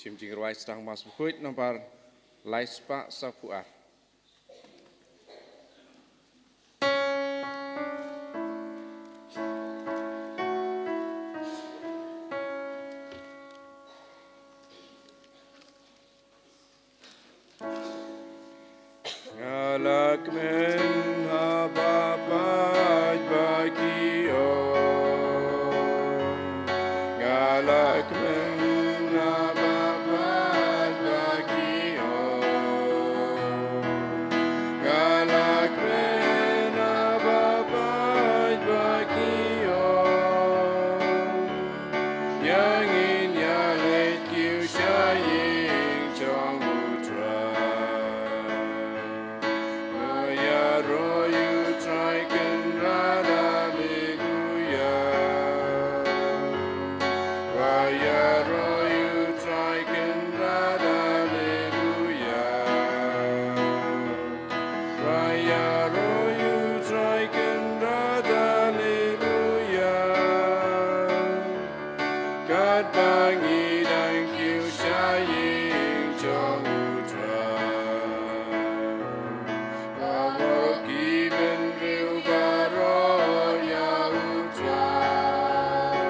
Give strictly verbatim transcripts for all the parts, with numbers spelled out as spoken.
Kim Jingrwai Sdang Mass Bakhuid nombar lai spah saphew ar. Nga la kmen ha ba pait ba ki ong. Nga la kmen ha ba pait ba ki ong. Nga la kmen ha ba pait ba ki ong. Ïa ngin ïa leit kiew sha ïing jong U Trai. Ba ïaroh ïa U Trai Kynrad, Alleluia. Ba ïaroh ïa U Trai Kynrad, Alleluia. Ba ïaroh ïa U Trai Kynrad, Alleluia. Katba ngi dang kiew sha ïing jong U Trai. Baroh ki bynriew baroh ïa U Trai.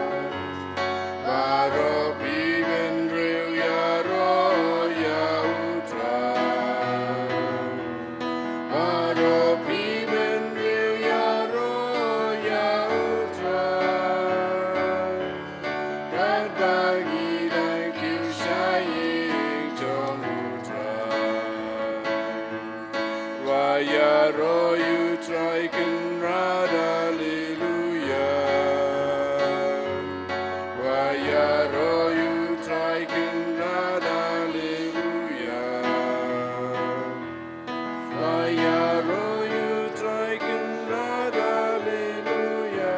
Baroh ki bynriew ïaroh ïa U Trai. Baroh ki bynriew ïaroh ïa U Trai. Katba ngi dang kiew sha ïing jong U Trai. Ba ïaroh ïa U Trai Kynrad, Alleluia. Ba ïaroh ïa U Trai Kynrad, Alleluia. Ba ïaroh ïa U Trai Kynrad, Alleluia.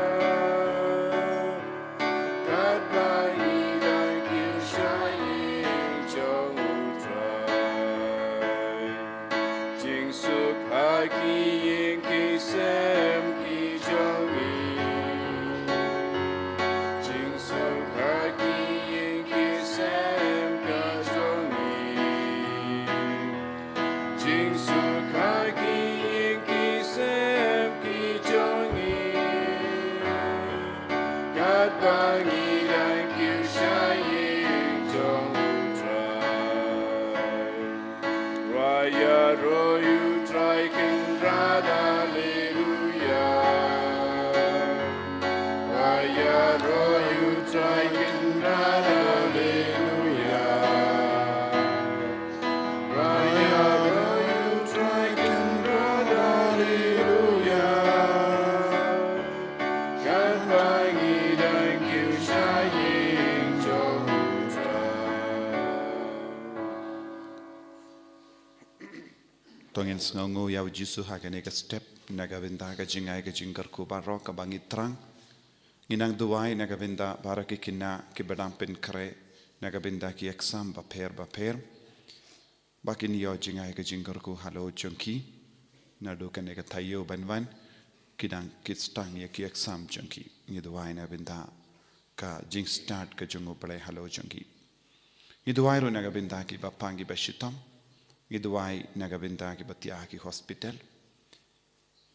Katba ngi dang kiew sha ïing jong U Trai. Jingsuk ha ki ïing ki sem ki jong ngi. Jingsuk ha ki ïing ki sem ki jong ngi. Jingsuk ha ki ïing ki sem ki jong ngi. Katba ngi dang kiew sha ïing jong U Trai. Ba ïaroh ïa U Trai Kynrad, Alleluia. Ba ïaroh ïa U Trai Kynrad, Alleluia. Ba ïaroh ïa U Trai Kynrad, Alleluia. Katba ngi dang kiew sha ïing jong U Trai. To ngin sngewnguh ïa U Jisu ha kane ka step, na ka bynta ka jingai ka jingkyrkhu baroh kaba ngi thrang. Ngin nang duwai na ka bynta baroh ki khynnah kiba dang pynkhreh na ka bynta ki exam bapher bapher. Ba kin ïoh jingai ka jingkyrkhu halor jong ki. Naduh kane ka taïew ban wan, ki dang kit stang ïa ki exam jong ki. Ngi duwai na ka bynta ka jingstad ka jong U Blei halor jong ki. Ngi duwai ruh na ka bynta kiba pang kiba shitom. Ngi duwai na ka bynta kiba thiah ha ki hospital.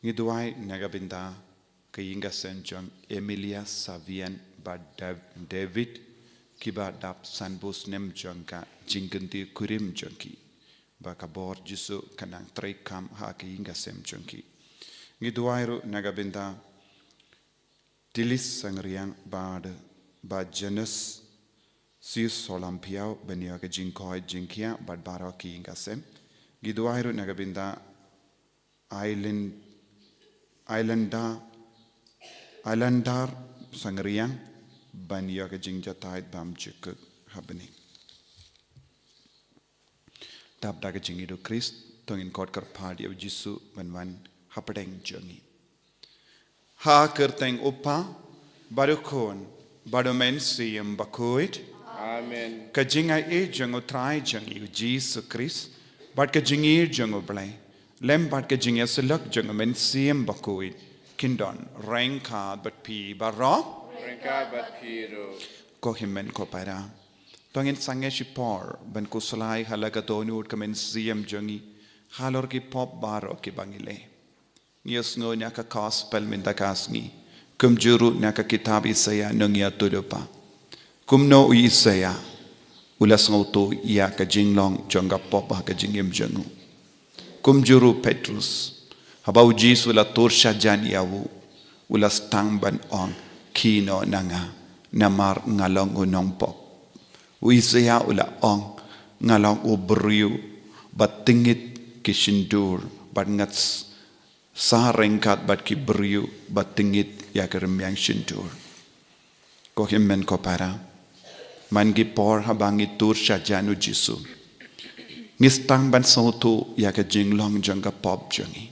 Ngi duwai na ka bynta ka ïing ka sem jong Emilia, Savian bad Dav-, David, kiba dap sanphew snem jong ka jingkynti kurim jong ki. Ba ka bor Jisu kan nang treikam ha ka ïing ka sem jong ki. Ngi duwai ruh na ka bynta Tilis Sangriang bad, bad Janus Sius Solampiau ban ïoh ka jingkoit jingkhiah bad baroh ki ïing ka sem. Ngi duwai ruh na ka bynta Island, Islander, Islandar Sangriang ban ïoh ka jingjatai bymjukut ha bneng. Dap da ka jingïeid U Khrist, to ngin khot kyrpad ïa U Jisu ban wan hapdeng jong ngi. Ha kyrteng U Kpa, bad U Khun, bad U Mynsiem Bakhuid. Amen. Ka jingaiei jong U Trai jong ngi U Jisu Khrist, bad ka jingïeid jong U Blei, lem bad ka jingïasyllok jong U Mynsiem Bakhuid, kin don ryngkat bad phi baroh. Ryngkat bad phi ruh. Ko hynmen ko para. To ngin sangeh shipor ban khuslai ha la ka dohnud ka mynsiem jong ngi halor ki pop baroh kiba ngi leh. Ngi ïohsngew na ka gospel mynta ka sngi, kumjuh ruh na ka kitab Isaïah nongïathuhlypa. Kumno u Isaïah u la sngewthuh ïa ka jinglong jong ka pop ha ka jingim jong u? Kumjuh ruh Petrus, haba u Jisu u la tur shajan ïa u, u la sdang ban ong, "Khie noh na nga, namar nga long u nongpop." U Isaïah u la ong, "Nga long u briew ba tyngit ki shyntur, bad nga s-, sa ryngkat bad ki briew ba tyngit ïa ki rmiang shyntur." Ko hynmen ko para, man ki por haba ngi tur shajan u Jisu, ngi sdang ban sngewthuh ïa ka jinglong jong ka pop jong ngi.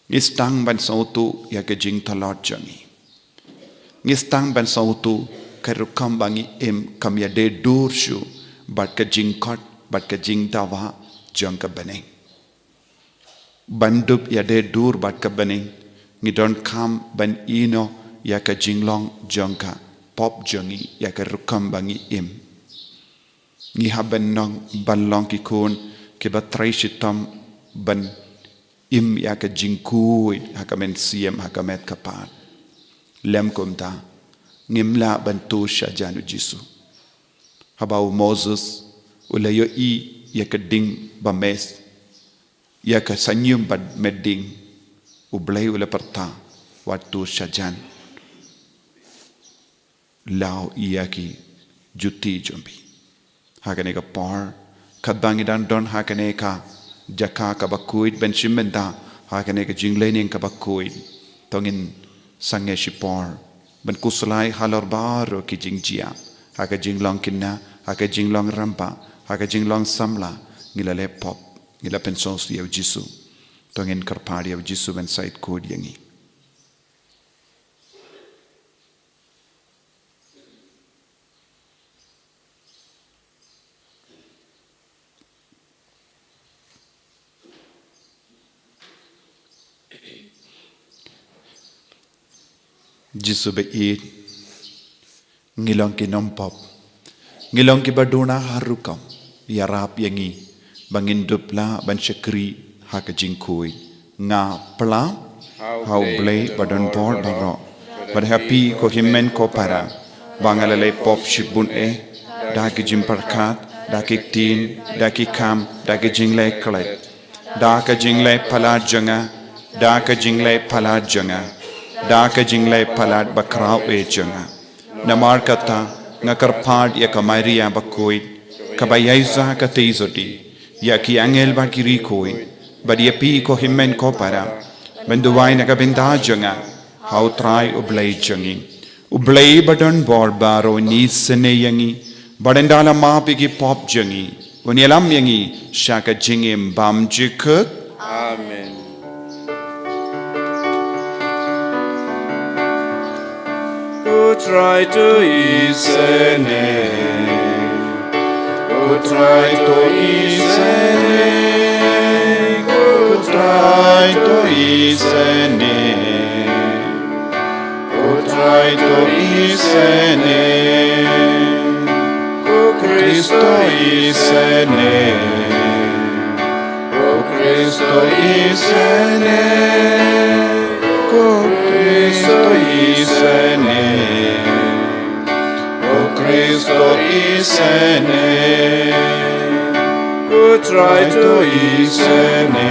Ngi sdang ban sngewthuh ïa ka jingtlot jong ngi. Ngi sdang ban sngewthuh ka rukom ba ngi im kam ïadei dur shuh bad ka jingkhot bad ka jingdawa jong ka bneng. Ban dup ïadei dur bad ka bneng, ngi donkam ban ïehnoh ïa ka jinglong jong ka pop jong ngi, ïa ka rukom ba ngi im. Ngi hap ban long, ban long ki khun kiba trei shitom ban im ïa ka jingkhuid ha ka mynsiem, ha ka met ka phad. Lym kumta, ngim lah ban tur shajan u Jisu. Haba u Moses u la ïohi ïa ka ding ba mes, ïa ka saiñium bad met ding, U Blei u la pyrta, "Wat tur shajan, law ïa ki juti jong phi." Ha kane ka por, katba ngi dang don ha kane ka jaka kaba khuid ban shim bynta ha kane ka jinglehniam kaba khuid, to ngin sangeh shipor ban khuslai halor baroh ki jingjia, ha ka jinglong khynnah, ha ka jinglong rangbah, ha ka jinglong samla. Ngi la leh pop, ngi la pynsngewsih ïa u Jisu. To ngin kyrpad ïa u Jisu ban shait khuid ïa ngi. Jisu ba ïeit, ngi long ki nongpop, ngi long kiba duna ha rukom. Ïarap ïa ngi ba ngin dup lah ban shakri ha ka jingkhuid. Nga pla ha U Blei ba don bor baroh, bad ha phi ko hynmen ko para, ba nga la leh pop shibun eh, da ki jingpyrkhat, da ki ktien, da ki kam, da ki jingleh khlem, da ka jingleh palat jong nga, da ka jingleh palat jong nga, da ka jingleh palat bakhraw eh jong nga. Namar kata, nga kyrpad ïa ka Maria bakhuid, kaba ïaishah katei jong ngi, ïa ki angel bad ki riewkhuid, bad ïa phi ko hynmen ko para, ban duwai na ka bynta jong nga ha U Trai U Blei jong ngi. U Blei ba don bor baroh un isynei ïa ngi, bad un da la map ïa ki pop jong ngi, un ïalam ïa ngi sha ka jingim bym jukut. Amen. Ko Trai to isynei, ko Trai to isynei, ko Trai to isynei, ko Trai to isynei, ko Khrist to isynei, ko Khrist to isynei, ko Khrist to isynei, ko Khrist to isynei, ko Trai to isynei,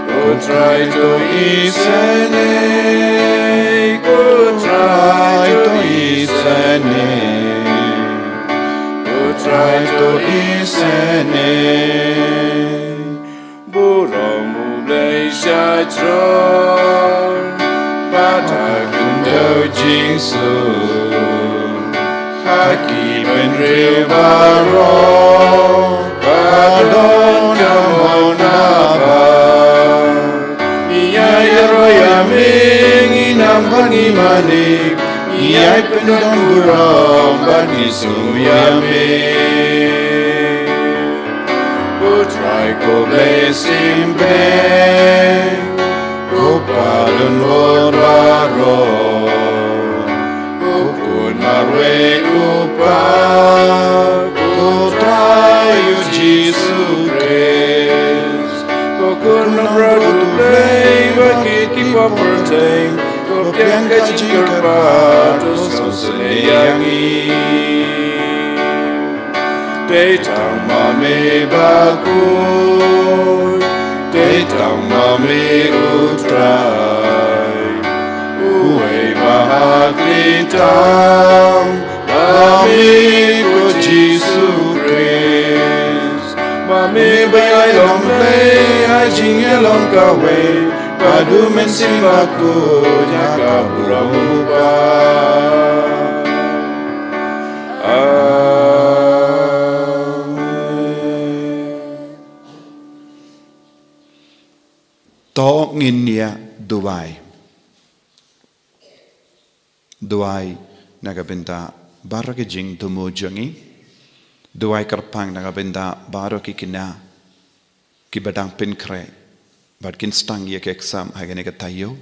ko Trai to isynei, ko Trai to isynei, ko Trai to isynei. Burom U Blei sha jrong, bad ha khyndew jingsuk, ha ki bynriew baroh, ba don ka mon naba. Ïa ïaroh ïa me ngin ym pat ngim mane, ïa pyndonkam burom bad ngi sngew ïa me. Ko Trai ko Blei symbai, ko Pa don bor baroh, ko Khun marwei, ko Ko Trai U Jisu Khrist, ko Khun Nongrim U Blei, ba kit kiba pyrthei, ko pdiang ka jingkyrpad, to sngewsynei ïa ngi. Te tang ma me bakhuid, te tang ma me U Trai, uwei ba ha khlieh tam, ma me ko Jisu Khrist, ma me ba ïai long Blei ha jingïalong kawei bad U Mynsiem Bakhuid ha ka burom U Kpa. Amen. To ngin ïa duwai. Duwai na ka bynta baroh ki jingthmu jong ngi. Duwai kyrpang na ka bynta baroh ki khynnah kiba dang pynkhreh bad kin sdang ïa ka exam ha kane ka taïew.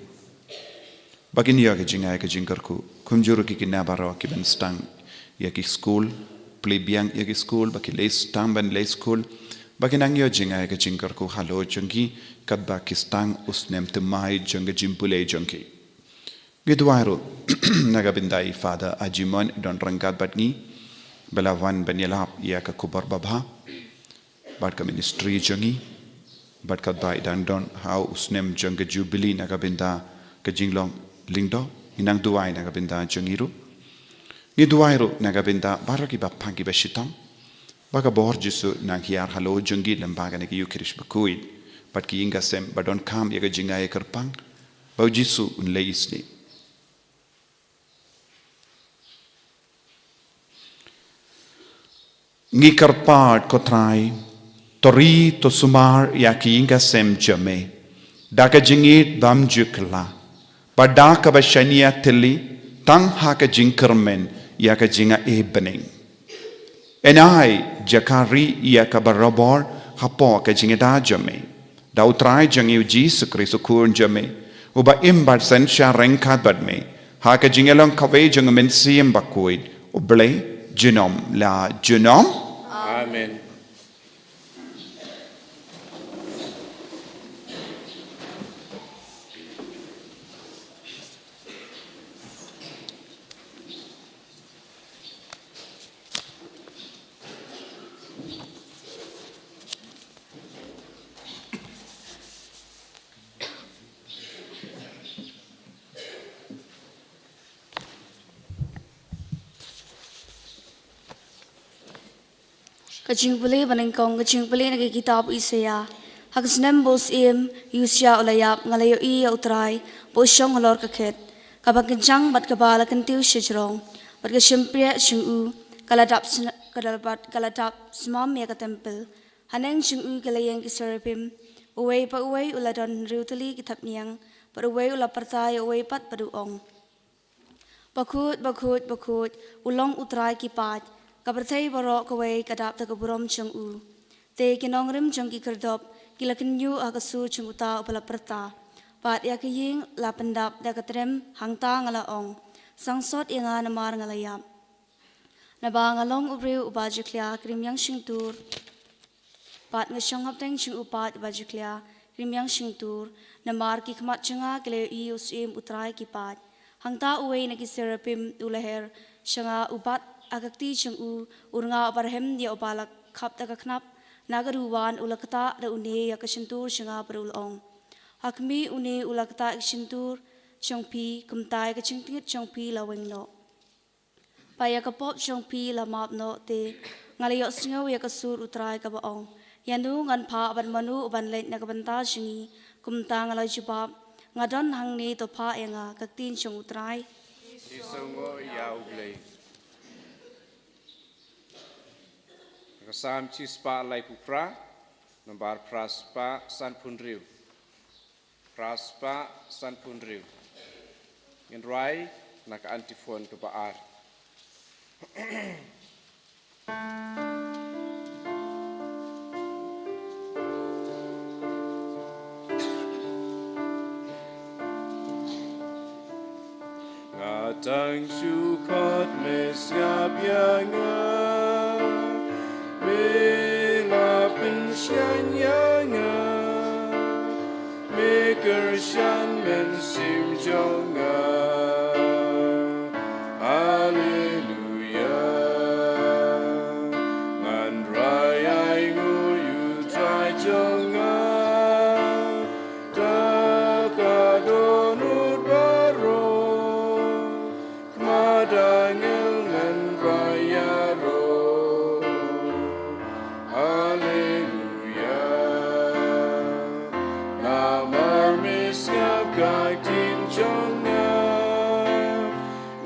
Ba kin ïoh ka jingai ka jingkyrkhu. Kumjuh ruh ki khynnah baroh kiban sdang ïa ki skul, plie biang ïa ki skul, ba ki leit sdang ban leit skul, ba kin nang ïoh jingai ka jingkyrkhu halor jong ki katba ki sdang u snem thymmai jong ka jingpule jong ki. Ngi duwai ruh na ka bynta i Father Ajimon, i don ryngkat bad ngi, ba la wan ban ïalap ïa ka khubor babha bad ka ministry jong ngi, bad katba i dang don ha u snem jong ka jubili na ka bynta ka jinglong lyngdoh. Ngi nang duwai na ka bynta jong ngi ruh. Ngi duwai ruh na ka bynta baroh kiba pang kiba shitom, ba ka bor Jisu nang hiar halor jong ki lem bad kane ka Eukharist bakhuid, bad ki ïing ka sem ba donkam ïa ka jingai kyrpang, ba u Jisu un leit isynei. Ngi kyrpad, ko Trai, to ri to sumar ïa ki ïing ka sem jong me da ka jingïeit bymjukla, bad da kaba shaniah thylli tang ha ka jingkyrmen ïa ka jingai bneng. Yn ai jaka ri ïa ka barabor hapoh ka jingïada jong me, da U Trai jong ngi U Jisu Khrist U Khun jong me, uba im bad synshar ryngkat bad me ha ka jingïalong kawei jong U Mynsiem Bakhuid, U Blei junom la junom. Amen. Ka jingpule banyngkong, ka jingpule na ka kitab Isaïah. Ha ka snem ba u syiem Usia u la ïap, nga la ïohi ïa U Trai ba u shong halor ka khet kaba kynjang bad kaba la kyntiew shajrong, bad ka shympriah jong u ka la dap sn-, ka la bad ka la dap smam ïa ka templ. Haneng jong u ki la ïeng ki seraphim, uwei pa uwei u la don hynriew tylli ki thapniang, bad uwei u la pyrta ïa uwei pat bad u ong: Bakhuid, bakhuid, bakhuid, u long U Trai ki paid, ka pyrthei baroh kawei ka dap da ka burom jong u. Te ki nongrim jong ki khyrdop ki la kynñiuh ha ka sur jong uta uba la pyrta, bad ïa ka ïing la pyndap da ka triem. Hangta nga la ong: Sangsot ïa nga namar nga la ïap. Naba nga long u briew uba jakhlia krim ïang shyntur, bad nga shong hapdeng jong u paid uba jakhlia krim ïang shyntur, namar ki khmat jong nga ki la ïohi ïa u syiem U Trai ki paid. Hangta uwei na ki seraphim u la her sha nga, u bat ha ka kti jong u, u rnga uba rhem ïa uba la khap da ka khnap. Na ka duwan u la ktah da une ïa ka shyntur jong nga bad u la ong: Ha khmih, une u la ktah ïa ka shyntur jong phi, kumta ïa ka jingtngit jong phi la weng noh, bad ïa ka pop jong phi la map noh. Te nga la ïohsngew ïa ka sur U Trai kaba ong: Ïano ngan phah bad mano uban leit na ka bynta jong ngi? Kumta nga la jubab: Nga don hangne, to phah ïa nga. Ka ktien jong U Trai. Ngi sngewnguh ïa U Blei. Ka Salm shispah laiphew phra, nambar phra spah sanphew hynriew. Phra spah sanphew hynriew. Ngin rwai na ka antiphon kaba ar. Nga Tang shu khot me sngap ïa nga, me la pynshngaiñ ïa nga, me kyrshan mynsiem jong nga. Haleluya. Ngan rai ainguh ïa u Trai jong nga da ka dohnud baroh, khmat angel ngan rai ïaroh. Haleluya. Namar me sngap ka ktien jong nga,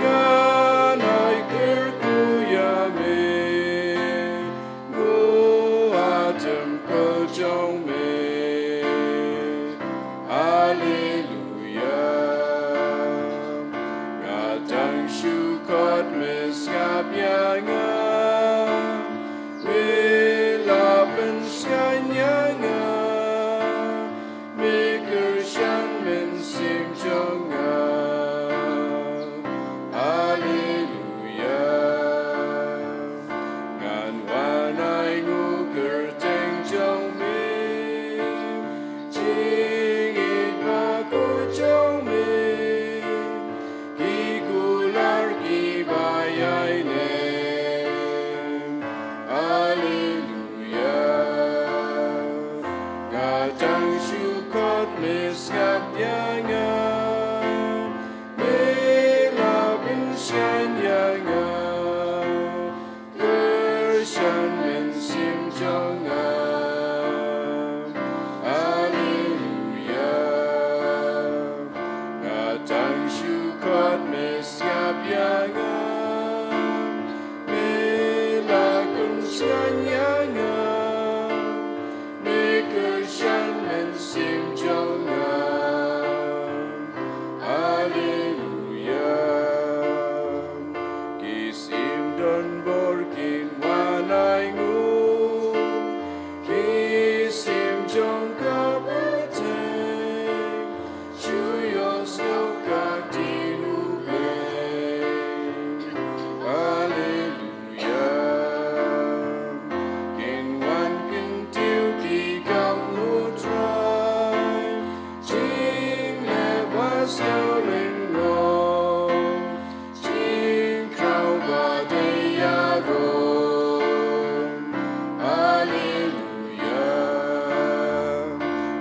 ngan ai kyrkhu ïa me, nguh ha templ jong me. Haleluya. Nga dang shu khot me sngap ïa nga, me la pynshngaiñ ïa nga, me kyrshan mynsiem jong nga. Haleluya. Ngan wan ainguh kyrteng jong me, jingïeit bakhuid jong me, ki kular kiba ïaineh. Haleluya. Nga dang shu khot me sngap ïa nga, me la pynshngaiñ ïa nga, kyrshan mynsiem jong nga. Haleluya. Nga dang shu khot me sngap ïa nga, me la pynshngaiñ ïa nga, me kyrshan mynsiem jong nga. Haleluya. Ki syiem donbor kin wan ainguh, ki syiem jong ka pyrthei, shu ïohsngew ka ktien U Blei. Haleluya. Kin wan kyntiew ki kam U Trai, jingleh ba sngewlyngngoh, jingkhraw ba dei ïaroh. Haleluya.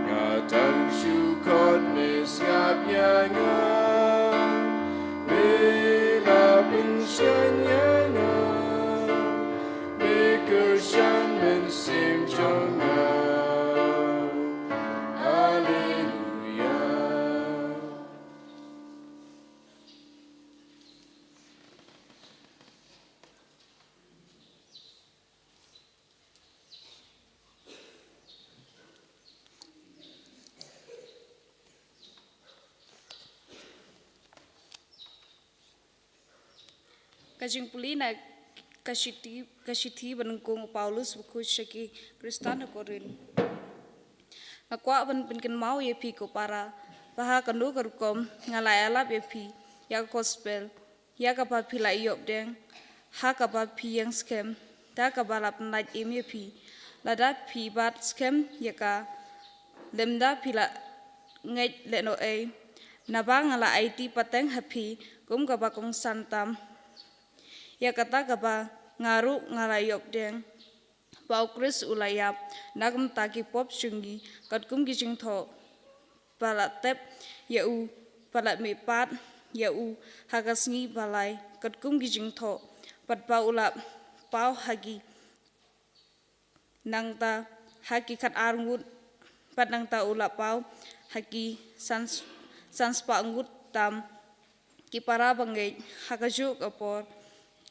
Nga dang shu khot me sngap ïa nga, me la pynshngaiñ ïa nga, me kyrshan mynsiem jong nga. Haleluya. Ka jingpule na ka shithi, ka shithi ba nyngkong u Paulus bakhuid sha ki Khristan ha Korinth. Nga kwah ban pynkynmaw ïa phi ko para, ba ha kano ka rukom nga la ïalap ïa phi ïa ka gospel, ïa kaba phi la ïoh pdiang, ha kaba phi ïeng skhem, da kaba la pyllait im ïa phi. Lada phi bat skhem ïa ka, lymda phi la ngeit lehnohei, naba nga la aiti pateng ha phi kum kaba kongsan tam. Ïa kata kaba nga ruh nga la ïoh pdiang, ba U Khrist u la ïap na ka bynta ki pop jong ngi, katkum ki jingthoh, ba la tep ïa u, ba la mihpat ïa u ha ka sngi ba lai, katkum ki jingthoh, bad ba u la paw ha ki, nangta ha ki khatar ngut, bad nangta u la paw ha ki san, san spah ngut tam. Ki para bangeit, ha kajuh ka por,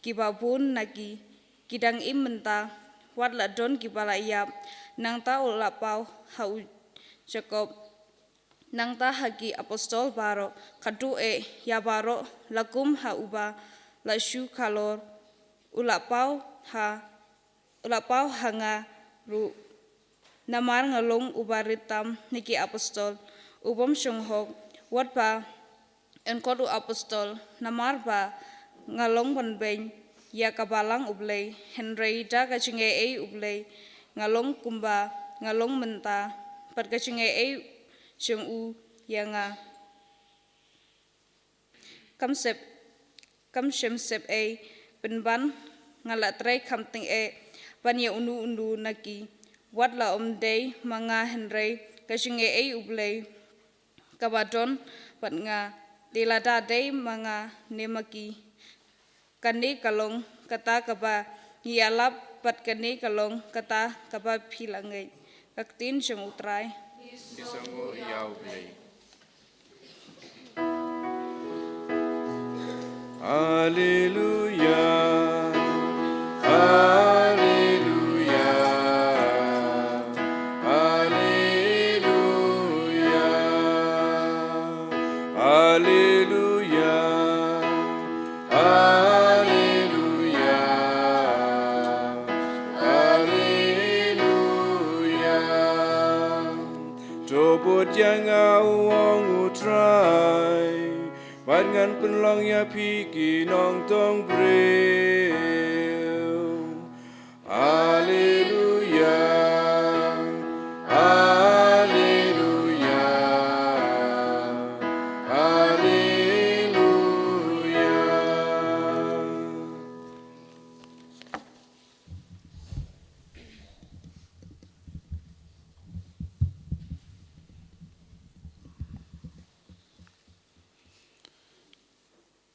kiba bun na ki ki dang im mynta, wat la don kiba la ïap. Nangta u la paw ha u Jakob, nangta ha ki apostol baroh, khatduh eh ïa baroh, la kum ha uba la shu khalor. U la paw ha, u la paw ha nga ruh, namar nga long uba rit tam na ki apostol, u bym shong hok, wat ba Yn kot u apostol, namar ba nga long ban beiñ ïa ka balang U Blei, hynrei da ka jingaiei U Blei nga long kumba nga long mynta, bad ka jingaiei jong u ïa nga. Kam sep, kam shym sep ei pynban nga la trei kham tyngeh ban ïa uno uno na ki. Wat la ym dei ma nga hynrei ka jingaiei U Blei kaba don bad nga, te lada dei ma nga ne ma ki. Kane ka long kata kaba ngi ïalap bad kane ka long kata kaba phi la ngeit. Ka ktien jong U Trai. Ki sngewbha ïa U Blei. Alleluia, alleluia, alleluia, alleluia, alleluia, alleluia. To bud ïa nga, u ong U Trai, bad ngan pynlong ïa phi ki nongtong briew. Alleluia, alleluia, alleluia.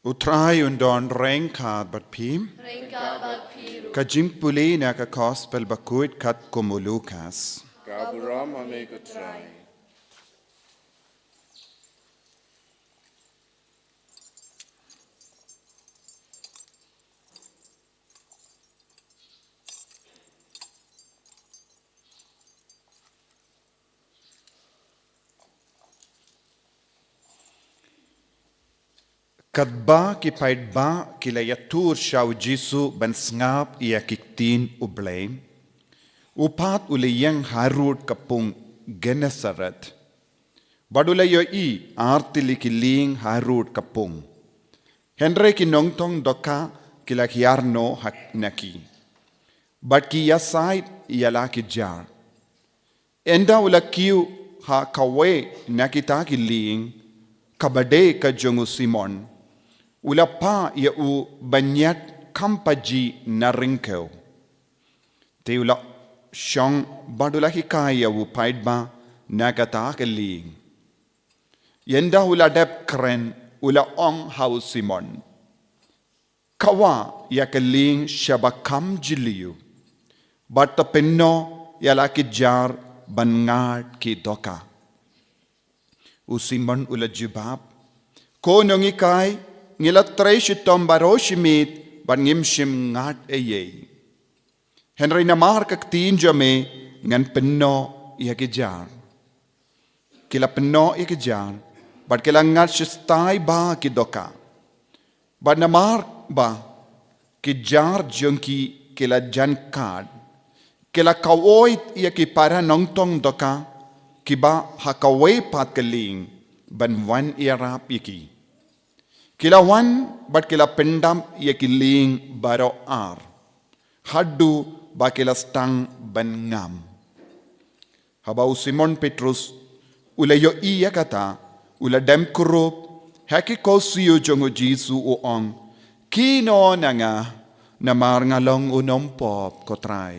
U Trai un don ryngkat bad phi. Ryngkat bad phi ruh. Ka jingpule na ka Gospel bakhuid katkum u Lukas. Ka burom ha me ko Trai. Katba ki paidbah ki la ïatur sha u Jisu ban sngap ïa ki ktien U Blei, u pat u la ïeng harud ka pung Gennesaret. Bad u la ïohi ar tylli ki lieng harud ka pung. Hynrei ki nongtong dohkha ki la hiar noh ha na ki, bad ki ïasaid ïa la ki jar. Ynda u la kiew ha kawei na kita ki lieng, kaba dei ka jong u Simon, u la phah ïa u ban ñiad kham pajih na ryngkew. Te u la shong bad u la hikai ïa u paidbah na kata ka lieng. Ynda u la dep kren, u la ong ha u Simon, kawah ïa ka lieng shaba kham jylliew, bad to pynnoh ïa la ki jar ban ngat ki dohkha. U Simon u la jubab, ko nonghikai, ngi la trei shitom baroh shi miet bad ngim shym ngat ei ei. Hynrei namar ka ktien jong me ngan pynnoh ïa ki jar. Ki la pynnoh ïa ki jar, bad ki la ngat shistai bha ki dohkha. Bad namar ba ki jar jong ki ki la jan kad, ki la kawoi ïa ki para nongtong dohkha kiba ha kawei pat ka lieng ban wan ïarap ïa ki. Ki la wan bad ki la pyndap ïa ki lieng baroh ar, haduh ba ki la sdang ban ngam. Haba u Simon Petrus u la ïohi ïa kata, u la dem kurup ha ki khohsiew jong u Jisu, u ong, kynnoh na nga, namar nga long u nongpop, ko Trai.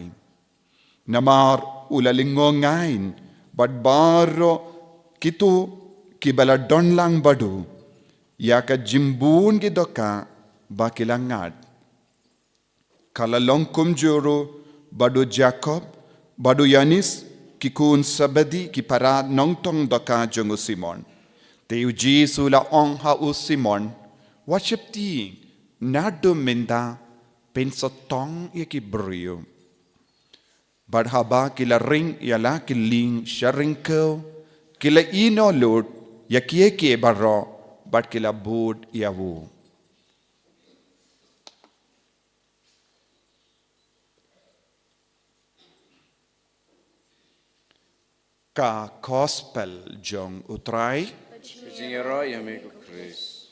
Namar u la lyngngoh-ngaiñ bad baroh kito kiba la don lang bad u ïa ka jingbun ki dohkha ba ki la ngat. Ka la long kumjuh ruh bad u Jakob bad u Ïoannis, ki khun Sebedi, ki para nongtong dohkha jong u Simon. Te u Jisu u la ong ha u Simon, wat sheptieng, naduh mynta phin sa tong ïa ki briew. Bad haba ki la ring ïa la ki lieng sha ryngkew, ki la ïehnoh lut ïa kiei kiei baroh bad ki la bud ïa u. Ka Gospel jong u Trai. Ka jingïaroh ïa me ko Khrist.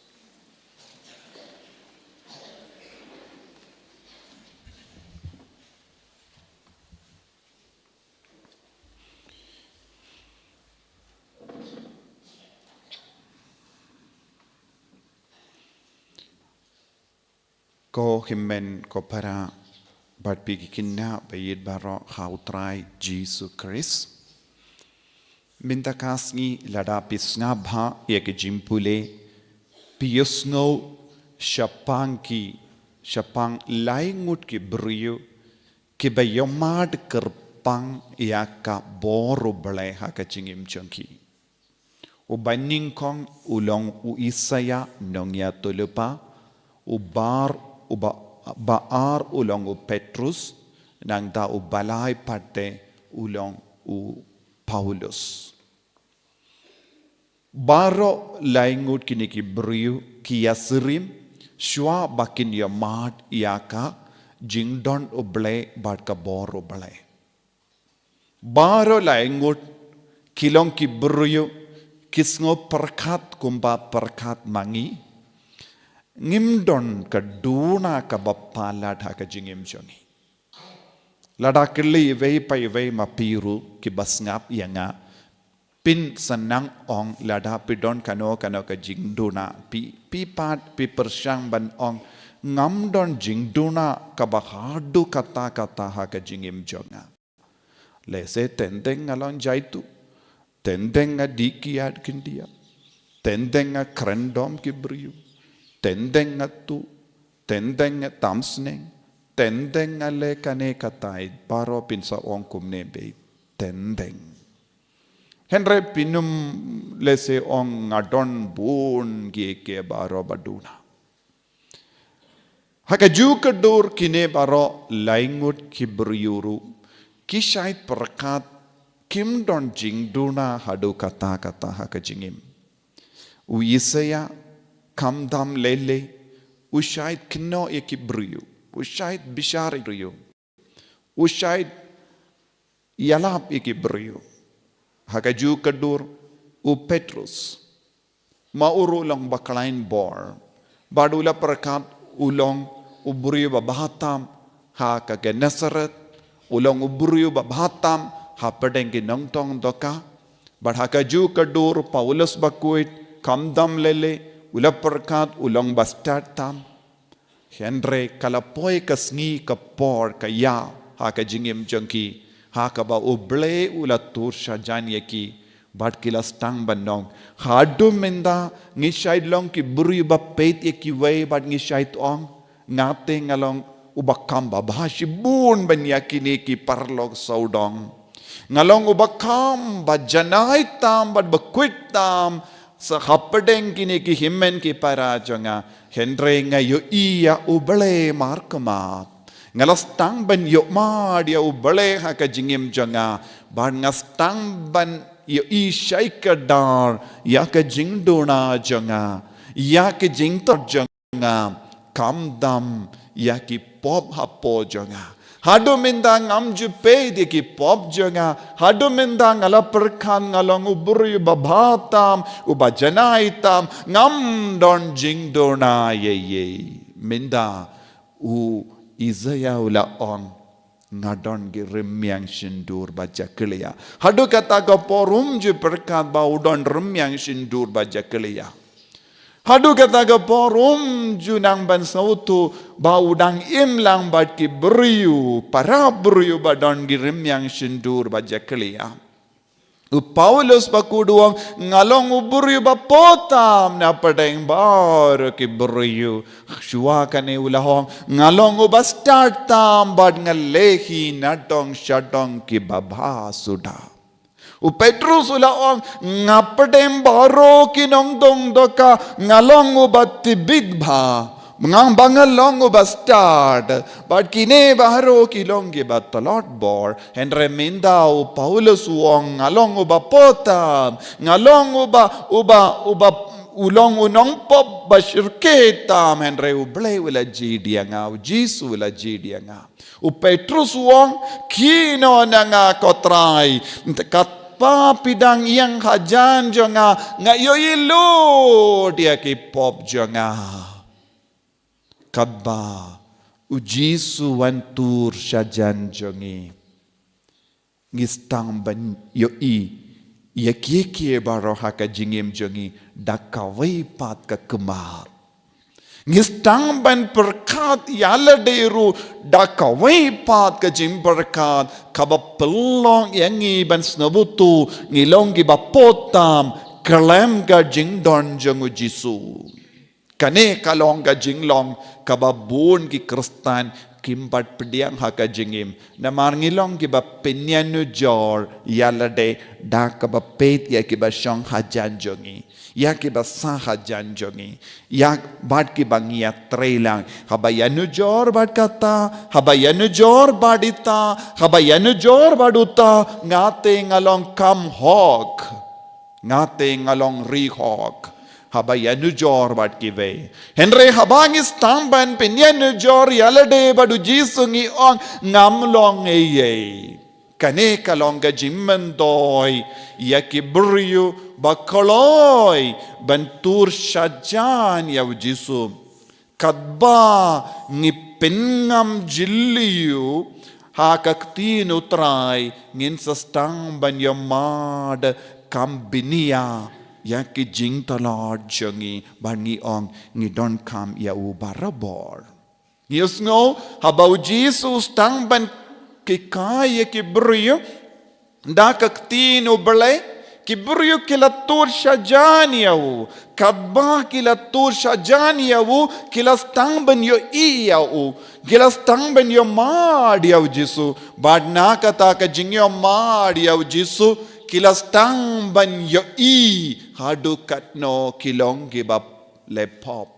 Ko hynmen ko para, bad phi ki khynnah ba ïeit baroh ha U Trai Jisu Khrist. Mynta ka sngi lada phi sngap bha ïa ka jingpule, phi ïohsngew shaphang ki, shaphang lai ngut ki briew kiba ïohmad kyrpang ïa ka bor U Blei ha ka jingim jong ki. Uba nyngkong u long u Isaïah nongïathuhlypa, u bar, uba, ba ar u long u Petrus, nangta uba lai pat te u long u Paulus. Baroh lai ngut kine ki briew ki ïasyriem shuwa ba kin ïohmad ïa ka jingdon U Blei bad ka bor U Blei. Baroh lai ngut ki long ki briew ki sngew pyrkhat kumba pyrkhat ma ngi. Ngim don ka duna kaba palat ha ka jingim jong ngi. Lada kylli iwei pa iwei ma phi ruh kiba sngap ïa nga, phin sa nang ong lada phi don kano kano ka jingduna, phi, phi pat phi pyrshang ban ong, ngam don jingduna kaba haduh katta katta ha ka jingim jong nga. Lehse teng teng nga long jaituh, teng teng nga dih kiad khyndiat, teng teng nga kren dom ki briew, teng teng nga tuh, teng teng nga tam sneng, teng teng nga leh kane katai, baroh phin sa ong kumne beit, teng teng. Hynrei phin ym lehse ong nga don bun kiei kiei baroh ba duna. Ha kajuh ka dur kine baroh lai ngut ki briew ruh ki shait pyrkhat kim don jingduna haduh katta katta ha ka jingim. U Isaïah, khamtam lei lei, u shait kynnoh ïa ki briew, u shait bishar ïa ki briew, u shait ïalap ïa ki briew. Ha kajuh ka dur u Petrus, ma u ruh u long ba khlaiñ bor, bad u la pyrkhat u long u briew ba bha tam ha ka Gennesaret, u long u briew ba bha tam hapdeng ki nongtong dohkha. Bad ha kajuh ka dur u Paulus Bakhuid, khamtam lei lei, u la pyrkhat u long ba stad tam. Hynrei ka la poi ka sngi ka por ka ïa ha ka jingim jong ki, ha kaba U Blei u la tur shajan ïa ki, bad ki la sdang ban ong, haduh mynta ngi shait long ki briew ba peit ïa kiwei bad ngi shait ong, nga te nga long uba kham babha shibun ban ïa kine ki paralok sawdong. Nga long uba kham bajanai tam bad bakhuid tam sa hapdeng kine ki hynmen ki para jong nga, hynrei nga ïohi ïa U Blei markhmat. Nga la sdang ban ïohmad ïa U Blei ha ka jingim jong nga, bad nga sdang ban ïohi shai kdar ïa ka jingduna jong nga, ïa ka jingtor jong nga, khamtam ïa ki pop hapoh jong nga. Haduh mynta ngam ju peit ïa ki pop jong nga. Haduh mynta nga la pyrkhat nga long u briew uba bha tam, uba janai tam, ngam don jingduna ei ei. Mynta u Isaïah u la ong, nga don ki rmiang shyntur ba jakhlia. Haduh kata ka por um ju pyrkhat ba u don rmiang shyntur ba jakhlia. Haduh kata ka por um ju nang ban sngewthuh ba u dang im lang bad ki briew, para briew ba don ki rmiang shyntur ba jakhlia. U Paulus Bakhuid u ong, nga long u briew ba poh tam na pdeng baroh ki briew. Shuwa kane u la ong, nga long uba stad tam bad nga leh hi nadong shadong kiba bha suda. U Petrus u la ong, nga pdeng baroh ki nongtong dohkha, nga long uba tbit bha. Nga ba nga long uba stad, bad kine baroh ki long kiba tlot bor. Hynrei mynta u Paulus u ong, nga long uba poh tam, nga long uba, uba, uba, u long u nongpop ba shyrkhei tam, hynrei U Blei u la jied ïa nga, U Jisu u la jied ïa nga. U Petrus u ong, khie noh na nga ko Trai, katba phi dang ïeng hajan jong nga, nga ïohi lut ïa ki pop jong nga. Katba U Jisu wan tur shajan jong ngi, ngi sdang ban ïohi ïa kiei kiei baroh ha ka jingim jong ngi da kawei pat ka khmat. Ngi sdang ban pyrkhat ïa lade ruh da kawei pat ka jingpyrkhat kaba pynlong ïa ngi ban sngewthuh ngi long kiba put tam khlem ka jingdon jong u Jisu. Kane ka long ka jinglong kaba bun ki Khristan kim pat pdiang ha ka jingim. Namar ngi long kiba pynïanujor ïa lade da kaba peit ïa kiba shong hajan jong ngi, ïa kiba sah hajan jong ngi, ïa bad kiba ngi ïatreilang. Haba ïanujor bad kata, haba ïanujor bad ita, haba ïanujor bad uta, nga te nga long kham hok. Nga te nga long ri hok. Haba ïanujor bad kiwei. Hynrei haba ngi sdang ban pynïanujor ïa lade bad u Jisu ngi ong ngam long ei ei. Kane ka long ka jingmyntoi ïa ki briew ba kloi ban tur shajan ïa u Jisu. Katba ngi pynngam jylliew ha ka ktien u Trai, ngin sa sdang ban ïohmad kham bniah ïa ki jingtlot jong ngi, bad ngi ong ngi donkam ïa u barabor. Ngi ïohsngew haba u Jisu u sdang ban hikai ïa ki briew da ka ktien u Blei, ki briew ki la tur shajan ïa u. Katba ki la tur shajan ïa u, ki la sdang ban ïohi ïa u. Ki la sdang ban ïohmad ïa u Jisu. Bad na kata ka jingïohmad ïa u Jisu, ki la sdang ban ïohi haduh katno ki long kiba leh pop.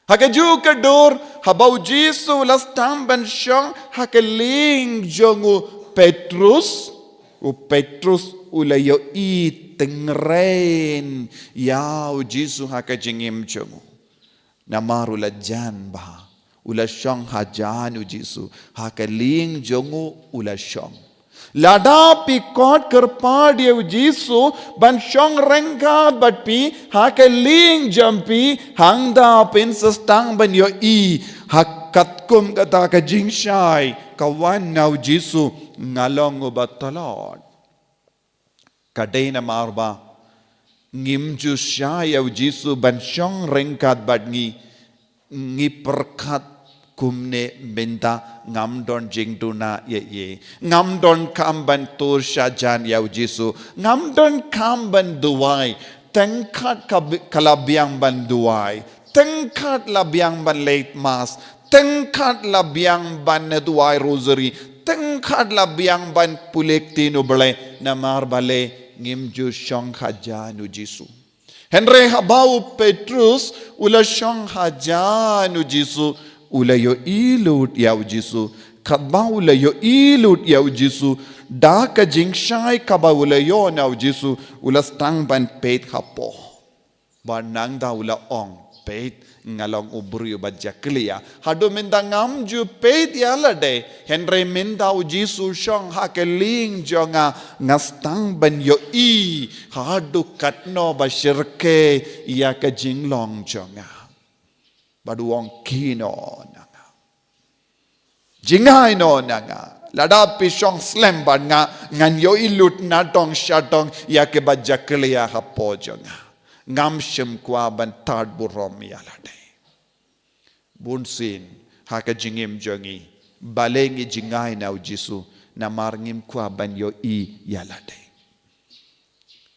Ha kajuh ka dur, haba u Jisu u la sdang ban shong ha ka lieng jong u Petrus, u Petrus u la ïohi tyngrein ïa u Jisu ha ka jingim jong u. Namar u la jan bha, u la shong hajan u Jisu, ha ka lieng jong u u la shong. Lada phi khot kyrpad ïa u Jisu ban shong ryngkat bad phi ha ka lieng jong phi, hangta phin sa sdang ban ïohi ha katkum kata ka jingshai ka wan na u Jisu, nga long uba tlot. Ka dei namar ba ngim ju shah ïa u Jisu ban shong ryngkat bad ngi, ngi pyrkhat kumne mynta, ngam don jingduna ei ei. Ngam donkam ban tur shajan ïa u Jisu. Ngam donkam ban duwai. Tang kat ka bi-, ka la biang ban duwai. Tang kat la biang ban leit mass. Tang kat la biang ban duwai rosary. Tang kat la biang ban pule ktien u Blei. Namar balei ngim ju shong hajan u Jisu. Hynrei haba u Petrus u la shong hajan u Jisu, u la ïohi lut ïa u Jisu. Katba u la ïohi lut ïa u Jisu, da ka jingshai kaba u la ïoh na u Jisu, u la sdang ban peit hapoh. Bad nangta u la ong, peit, nga long u briew ba jakhlia. Haduh mynta ngam ju peit ïa lade, hynrei mynta u Jisu shong ha ka lieng jong nga, nga sdang ban ïohi haduh katno ba shyrkhei ïa ka jinglong jong nga. Bad u ong kino na nga. Jngai noh na nga. Lada phi shong slem bad nga, ngan ïohi lut nadong shadong ïa kiba jakhlia hapoh jong nga. Ngam shym kwah ban tad burom ïa lade. Bunsien, ha ka jingim jong ngi, balei ngi jngai na u Jisu, namar ngim kwah ban ïohi ïa lade.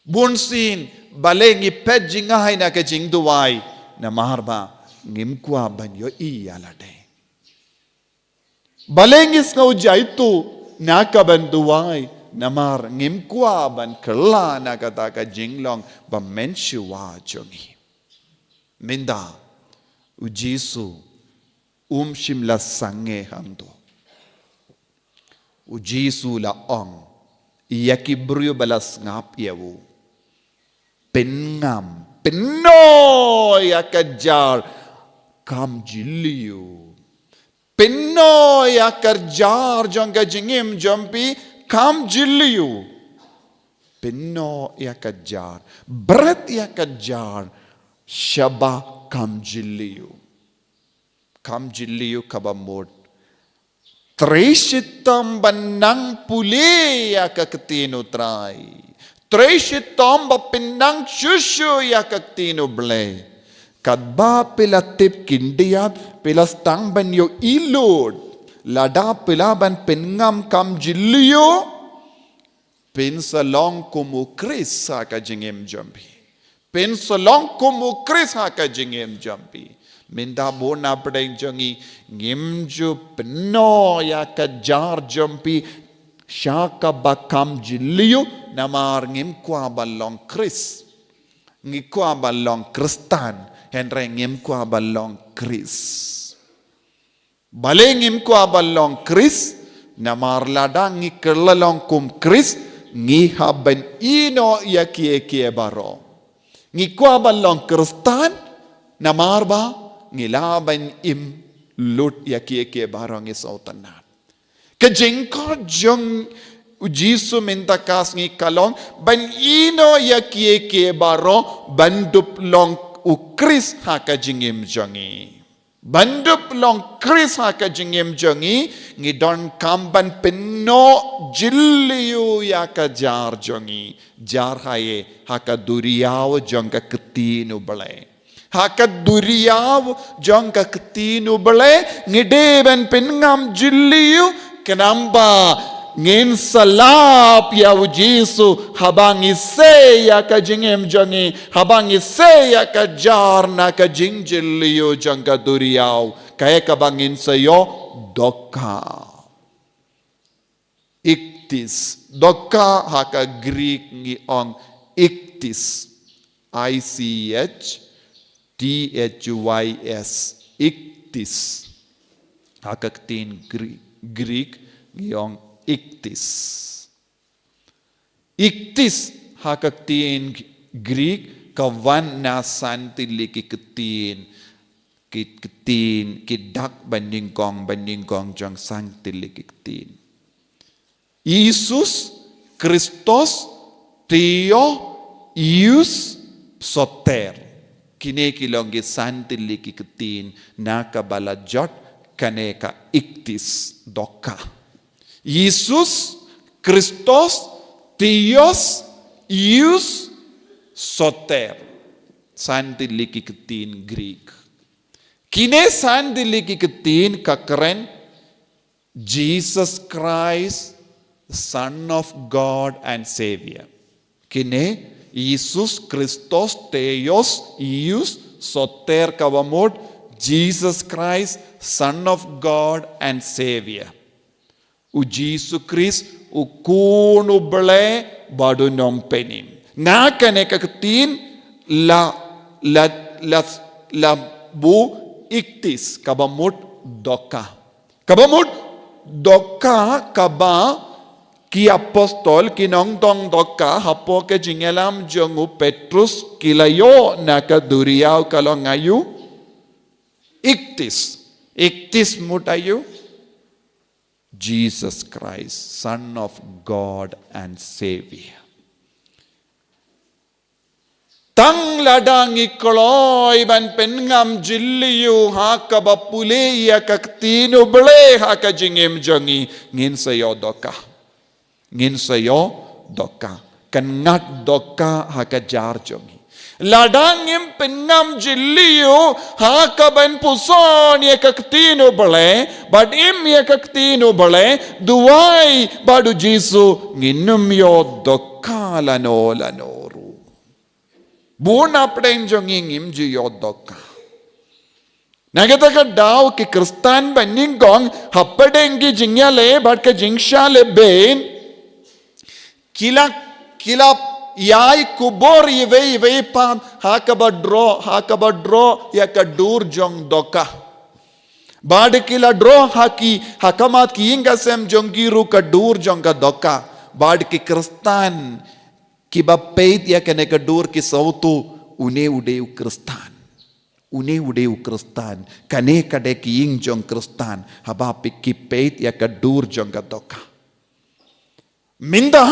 Bunsien, balei ngi peit jngai na ka jingduwai, namar ba ngim kwah ban ïohi ïa lade. Balei ngi sngew jaituh na ka ban duwai, namar ngim kwah ban kylla na kata ka jinglong ba mynshuwa jong ngi. Mynta, u Jisu, um shym la sangeh hangto. U Jisu la ong, ïa ki briew ba la sngap ïa u. Pynngam, pynnoh ïa ka jar, kham jylliew. Pynnoh ïa ka jar jong ka jingim jong phi, kham jylliew. Pynnoh ïa ka jar, bret ïa ka jar, shaba kham jylliew. Kham jylliew kaba mut. Trei shitom ban nang pule ïa ka ktien u Trai. Trei shitom ba phin nang shuh shuh ïa ka ktien u Blei. Katba phi la tip khyndiat, phi la sdang ban ïohi lut. Lada phi lah ban pynngam kam jylliew, phin sa long kum u Khrist ha ka jingim jong phi. Phin sa long kum u Khrist ha ka jingim jong phi. Mynta bun na pdeng jong ngi, ngim ju pynnoh ïa ka jar jong phi sha kaba kam jylliew, namar ngim kwah ban long Khrist. Ngi kwah ban long Khristan, hynrei ngim kwah ban long Khrist. Balei ngim kwah ban long Khrist? Namar lada ngi kylla long kum Khrist, ngi hap ban ïehnoh ïa kiei kiei baroh. Ngi kwah ban long Khristan, namar ba ngi lah ban im lut ïa kiei kiei baroh, ngi sngewtynnat. Ka jingkhot jong u Jisu mynta ka sngi ka long ban ïehnoh ïa kiei kiei baroh, ban dup long u Khrist ha ka jingim jong ngi. Ban dup long Khrist ha ka jingim jong ngi, ngi donkam ban pynnoh jylliew ïa ka jar jong ngi. Jar haei? Ha ka duriaw jong ka ktien u Blei. Ha ka duriaw jong ka ktien u Blei, ngi dei ban pynngam jylliew, khnang ba ngin sa lap ïa u Jisu haba ngi sei ïa ka jingim jong ngi, haba ngi sei ïa ka jar na ka jingjylliew jong ka duriaw. Kaei kaba ngin sa ïoh? Dohkha. Ichthys. Dohkha ha ka Greek ngi ong ichthys. I C H T H Y S. Ichthys. Ha ka ktien Gre-, Greek ngi ong ichthys. Ichthys ha ka ktien Greek ka wan na san tylli ki ktien, ki ktien, ki dak banyngkong banyngkong jong san tylli ki ktien. Iesous, Christos, Theos, Ious, Soter. Kine ki long ki san tylli ki ktien na kaba la jot kane ka ichthys, dohkha. Iesous, Christos, Theos, Ious, Soter. San tylli ki ktien Greek. Kine san tylli ki ktien ka kren Jesus Christ, Son of God and Savior. Kine, Iesous, Christos, Theos, Ious, Soter, kaba mut Jesus Christ, Son of God and Savior. U Jisu Khrist, u Khun u Blei bad u Nongpynim. Na kane ka ktien la, la, la, la buh ichthys, kaba mut dohkha. Kaba mut dohkha, kaba ki apostol, ki nongdon dohkha, hapoh ka jingïalam jong u Petrus, ki la ïoh na ka duriaw ka long aïu? Ichthys. Ichthys mut aïu? Jesus Christ, Son of God and Savior. Tang lada ngi kloi ban pynngam jylliew ha kaba pule ïa ka ktien u Blei ha ka jingim jong ngi, ngin sa ïoh dohkha. Ngin sa ïoh dohkha. Kan ngat dohkha ha ka jar jong ngi. Lada ngim pynngam jylliew ha kaban puson ïa ka ktien u Blei, bad im ïa ka ktien u Blei, duwai bad u Jisu, ngin ym ïoh dohkha lano lano ruh. Bun na pdeng jong ngi ngim ju ïoh dohkha. Na kata ka daw ki Khristan banyngkong hapdeng ki jingïaleh bad ka jingshah lehbeiñ, ki la, ki la ïai kubur iwei iwei pat ha kaba droh, ha kaba droh ïa ka dur jong dohkha. Bad ki la droh ha ki, ha khmat ki ïing ka sem jong ki ruh ka dur jong ka dohkha. Bad ki Khristan kiba peit ïa kane ka dur ki sngewthuh, une u dei u Khristan. Une u dei u Khristan. Kane ka dei ka ïing jong Khristan. Haba phi, ki peit ïa ka dur jong ka dohkha. Mynta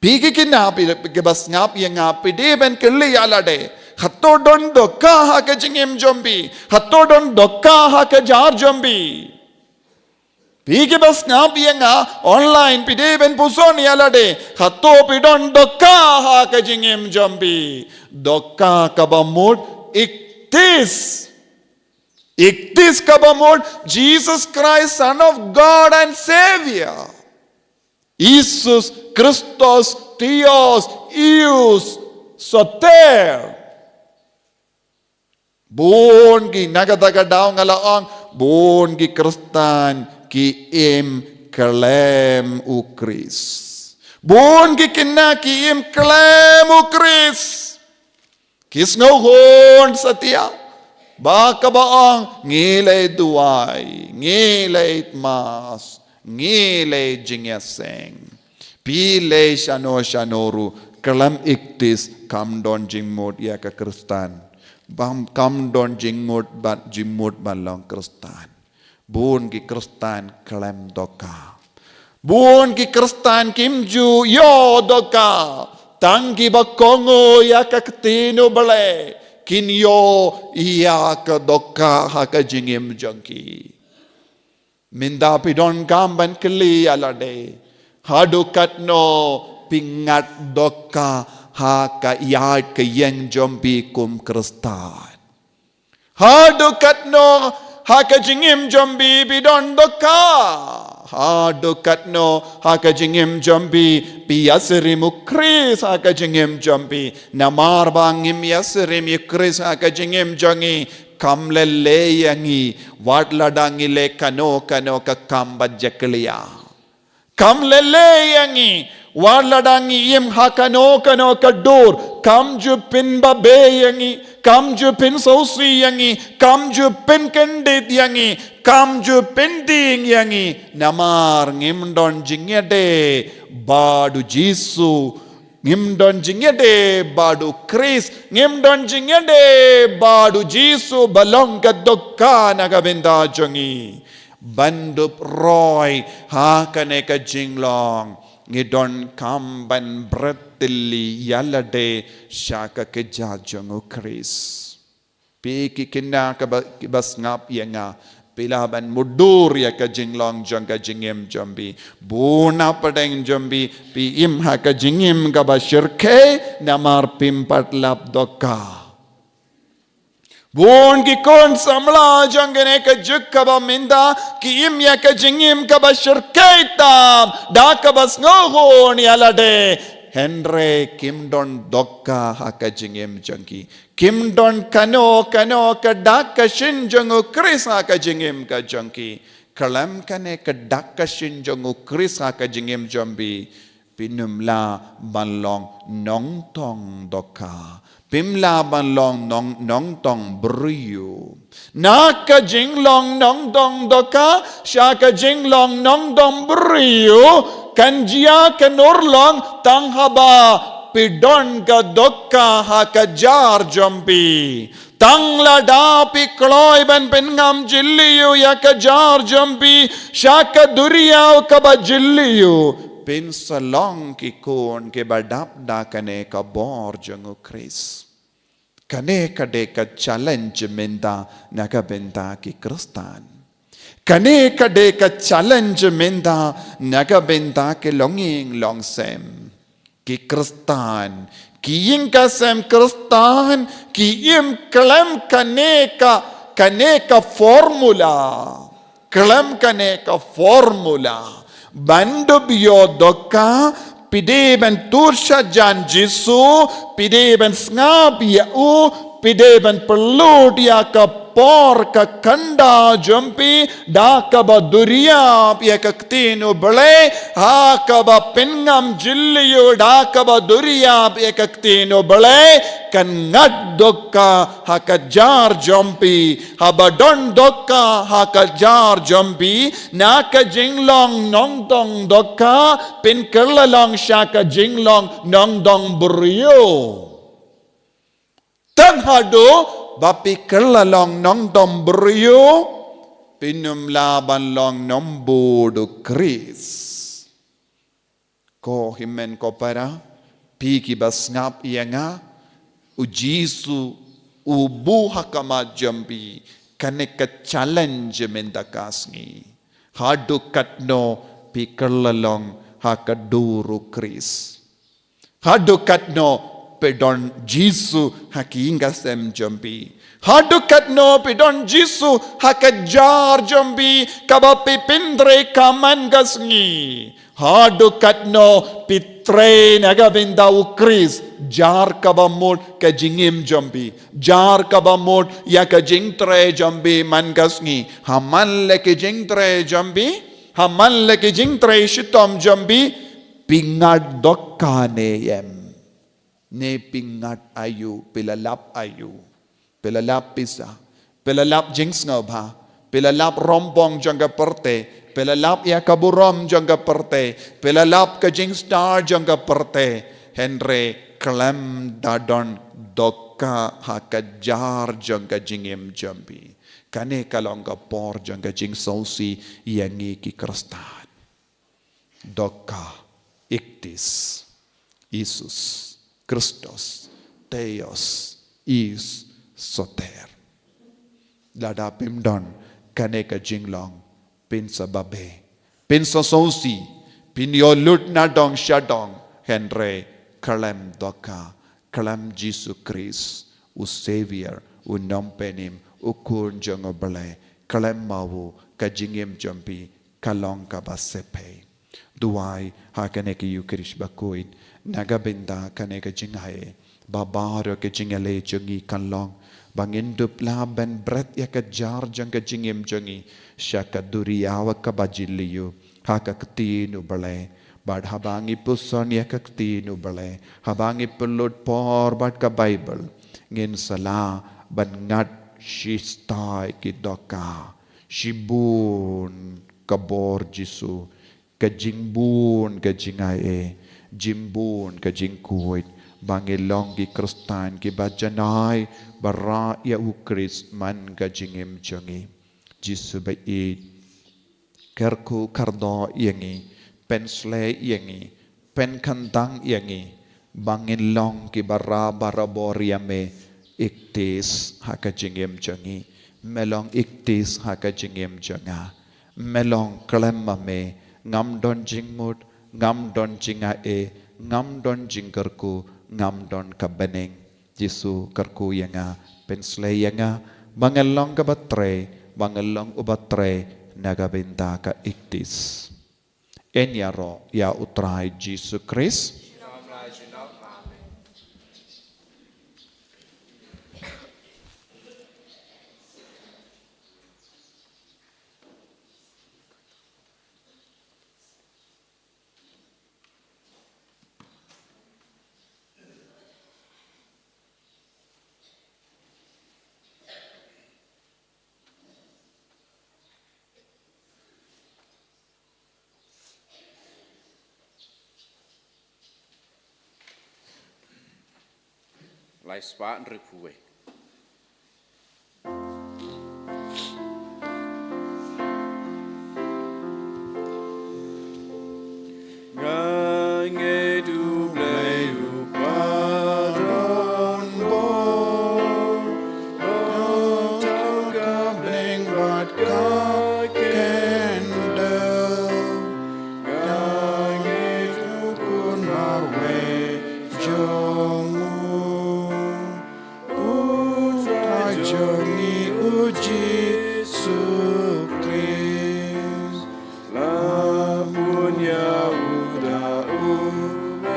phi ki khynnah, phi kiba sngap ïa nga, phi dei ban kylli ïa lade, hato don dohkha ha ka jingim jong phi? Hato don dohkha ha ka jar jong phi? Phi kiba sngap ïa nga online, phi dei ban puson ïa lade, hato phi don dohkha ha ka jingim jong phi? Dohkha kaba mut Ichthys. Ichthys kaba mut Jesus Christ, Son of God and Savior. Isus Christos, Theos, Ius, Soter. Bun ki, na kata ka daw nga la ong, bun ki Khristan ki im khlem u Khrist. Bun ki khynnah ki im khlem u Khrist. Ki sngewhun satia ba kaba ong ngi leit duwai, ngi leit mass, ngi leit jingïaseng. Phi leit shano shano ruh, khlem ichthys kam don jingmut ïa ka Khristan. Bam kam don jingmut ban, jingmut ban long Khristan. Bun ki Khristan khlem dohkha. Bun ki Khristan kim ju ïoh dohkha. Tang kiba kohnguh ïa ka ktien U Blei kin ïoh ïa ka dohkha ha ka jingim jong ki. Mynta phi donkam ban kylli ïa lade, haduh katno phi ngat dohkha ha ka ïaid ka ïeng jong phi kum Khristan? Haduh katno ha ka jingim jong phi phi don dohkha? Haduh katno ha ka jingim jong phi phi ïasyriem u Khrist ha ka jingim jong phi? Namar ba ngim ïasyriem u Khrist ha ka jingim jong ngi, kam leh leh ïa ngi wat lada ngi leh kano kano ka kam ba jakhlia. Kam leh leh ïa ngi wat lada ngi im ha kano kano ka dur. Kam ju pynbabe ïa ngi, kam ju pynsngewsih ïa ngi, kam ju pynkyndit ïa ngi, kam ju pyndieng ïa ngi. Namar ngim don jingïadei bad u Jisu. Ngim don jingïadei bad u Khrist, ngim don jingïadei bad u Jisu ba long ka dohkha na ka bynta jong ngi. Ban dup roi ha kane ka jinglong, ngi donkam ban bret thylli ïa lade sha ka kjat jong u Khrist. Phi ki khynnah kiba, kiba sngap ïa nga, phi lah ban mutdur ïa ka jinglong jong ka jingim jong phi. Bun na pdeng jong phi, phi im ha ka jingim kaba shyrkhei namar phim pat lap dohkha. Bun ki khun samla jong kane ka juk kaba mynta ki im ïa ka jingim kaba shyrkhei tam da kaba sngewhun ïa lade. Hynrei kim don dohkha ha ka jingim jong ki. Kim don kano kano ka dak ka shin jong u Khrist ha ka jingim ka jong ki. Khlem kane ka dak ka shin jong u Khrist ha ka jingim jong phi, phim lah ban long nongtong dohkha. Phim lah ban long nong, nongtong briew. Na ka jinglong nongtong dohkha sha ka jinglong nongtong briew, kan jia kan urlong tang haba phi don ka dohkha ha ka jar jong phi. Tang lada phi kloi ban pynngam jylliew ïa ka jar jong phi sha ka duriaw kaba jylliew, phin sa long ki khun kiba dap da kane ka bor jong u Khrist. Kane ka dei ka challenge mynta na ka bynta ki Khristan. Kane ka dei ka challenge mynta na ka bynta ki longïing longsem. Ki Khristan, ki ïing ki sem Khristan, ki im khlem kane ka, kane ka formula. Khlem kane ka formula. Ban dup ïoh dohkha, phi dei ban tur sha jan Jisu, phi dei ban sngap ïa u, phi dei ban pynlut ïa ka por ka khyndaw jong phi da kaba duriap ïa ka ktien U Blei, ha kaba pynngam jylliew da kaba duriap ïa ka ktien U Blei, kan ngat dohkha ha ka jar jong phi. Haba don dohkha ha ka jar jong phi, na ka jinglong nongtong dohkha phin kylla long sha ka jinglong nongtong briew. Tang haduh ba phi kylla long nongtong briew, phim lah ban long nongbud u Khrist. Ko hynmen ko para, phi kiba sngap ïa nga, u Jisu u buh ha khmat jong phi kane ka challenge mynta ka sngi. Haduh katno phi kylla long ha ka dur u Khrist? Haduh katno phi don Jisu ha ki ïing ka sem jong phi? Haduh katno phi don Jisu ha ka jar jong phi kaba phi pyntrei ka man ka sngi? Haduh katno phi trei na ka bynta u Khrist, jar kaba mut ka jingim jong phi, jar kaba mut ïa ka jingtrei jong phi man ka sngi? Ha man la ki jingtrei jong phi, ha man la ki jingtrei shitom jong phi, phi ngat dohkha ne em? Ne phi ngat aïu, phi la lap aïu? Phi la lap pisa, phi la lap jingsngewbha, phi la lap rong bong jong ka pyrthei, phi la lap ïa ka burom jong ka pyrthei, phi la lap ka jingstad jong ka pyrthei. Hynrei khlem da don dohkha ha ka jar jong ka jingim jong phi. Kane ka long ka por jong ka jingsngewsih ïa ngi ki Khristan. Dohkha, ichthys, Isus, Christos, teleios, eis, soter. Lada phim don kane ka jinglong, phin sa babe, phin sa sngewsih, phin ïoh lut na dong sha dong. Hynrei khlem dohkha, khlem Jisu Khrist, u Savior, u Nongpynim, u Khun jong u Blei, khlem ma u ka jingim jong phi ka long kaba sephei. Duwai ha kane ka Ïukharist bakhuid na ka bynta kane ka jingai, ba baroh ka jingïaleh jong ngi kan long ba ngin dup lah ban bret ïa ka jar jong ka jingim jong ngi sha ka duriaw kaba jylliew, ha ka ktien u Blei. Bad haba ngi puson ïa ka ktien u Blei, haba ngi pynlut por bad ka Baibl, ngin sa lah ban ngat shisha ki dohkha, shibun ka bor Jisu, ka jingbun ka jingai, jingbun ka jingkhuid, ba ngin long ki Khristan kiba janai ba rah ïa u Khrist man ka jingim jong ngi. Jisu ba ïeit, kyrkhu kyrdoh ïa ngi, pynsleh ïa ngi, pynkyntang ïa ngi, ba ngin long kiba rah barabor ïa me, ichthys ha ka jingim jong ngi. Me long ichthys ha ka jingim jong nga. Me long, khlem ma me ngam don jingmut, ngam don jingai, ngam don jingkyrkhu, ngam don ka bneng. Jisu, kyrkhu ïa nga, pynsleh ïa nga, ba ngan long kaba trei, ba ngan long uba trei na ka bynta ka ichthys. Yn ïaroh ïa u Trai Jisu Khrist. Lai spah hynriewphew wei. Nga ngeit U Blei u paw don bor, u thaw ka bneng bad ka kyndon. Nga ngeit U Khun marwei jong u, U Trai jong ngi U Jisu Khrist, la bun ïa u da U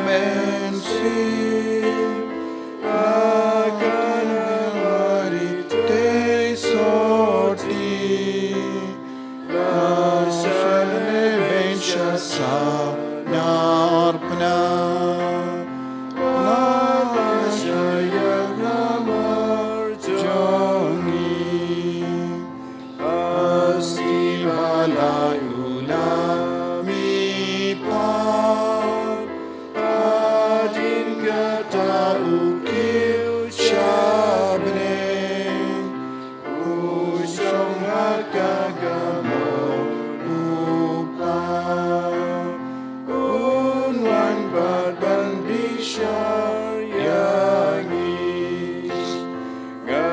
Mynsiem, la kynnoh ïa u Mari tei sotti, la shah lehbeiñ sha saw nar pnah, la lashai ïa ka namar jong ngi. Ha sngi ba lai u la mihpat, hadien kata u kiew sha bneng, u shong ha ka kamram u Kpa, un wan pat ban bishar ïa ngi. Nga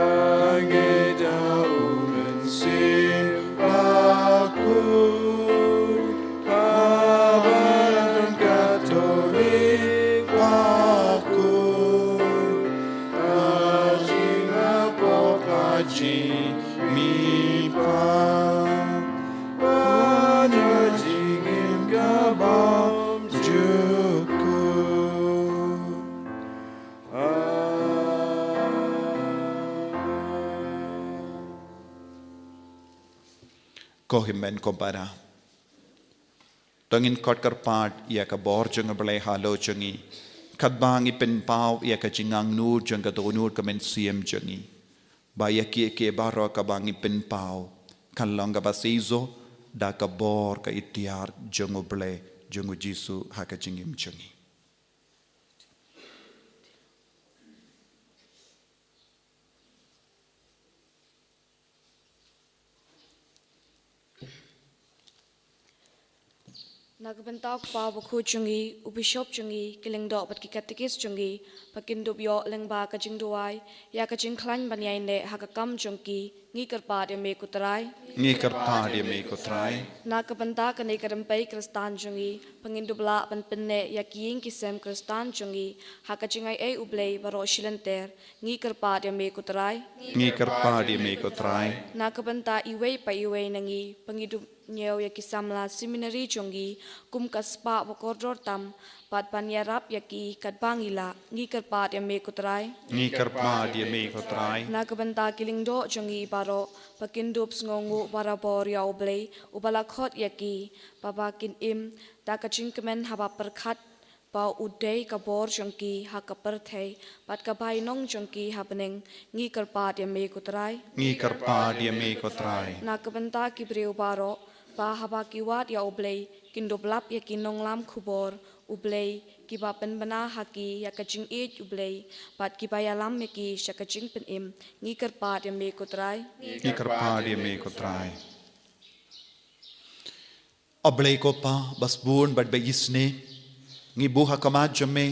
ngeit ïa U Mynsiem Bakhuid, ha balang Katholik bakhuid. Mi pa, ba na jingim ka bam jukut. Amen. Ko hynmen ko para. To ngin khot kyrpad ïa ka bor jong U Blei halor jong ngi, katba ngi pynpaw ïa ka jingangnud jong ka dohnud ka mynsiem jong ngi, ba ïa kiei kiei baroh kaba ngi pynpaw kan long kaba seisoh da ka bor ka iktiar jong U Blei, jong U Jisu ha ka jingim jong ngi. Na ka bynta u kpa bakhuid jong ngi, u bishop jong ngi, ki lyngdoh bad ki katekis jong ngi, ba kin dup ïoh lyngba ka jingduwai ïa ka jingkhlaiñ ban ïaineh ha ka kam jong ki, ngi kyrpad ïa me ko Trai. Ngi kyrpad ïa me ko Trai. Na ka bynta kane ka rympei Khristan jong ngi, ba ngin dup lah ban pynneh ïa ki ïing ki sem Khristan jong ngi ha ka jingai ei U Blei baroh shi lynter, ngi kyrpad ïa me ko Trai. Ngi kyrpad ïa me ko Trai. Na ka bynta iwei pa iwei na ngi, ba ngi dup ñiew ïa ki samla seminari jong ngi kum ka spah ba kordor tam, bad ban ïarap ïa ki katba ngi lah, ngi kyrpad ïa me ko Trai. Ngi kyrpad ïa me ko Trai. Na ka bynta ki lyngdoh jong ngi baroh, ba kin dup sngewnguh barabor ïa U Blei uba la khot ïa ki, ba ba kin im da ka jingkmen haba pyrkhat ba u dei ka bor jong ki ha ka pyrthei bad ka bainong jong ki ha bneng, ngi kyrpad ïa me ko Trai. Ngi kyrpad ïa me ko Trai. Na ka bynta ki briew baroh, ba haba ki wad ïa U Blei, kin dup lap ïa ki nonglam khubor U Blei, kiba pynbna ha ki ïa ka jingïeit U Blei, bad kiba ïalam ïa ki sha ka jingpynim, ngi kyrpad ïa me ko Trai. Ngi kyrpad ïa me ko Trai. A Blei ko Pa ba sbun bad ba isynei, ngi buh ha khmat jong me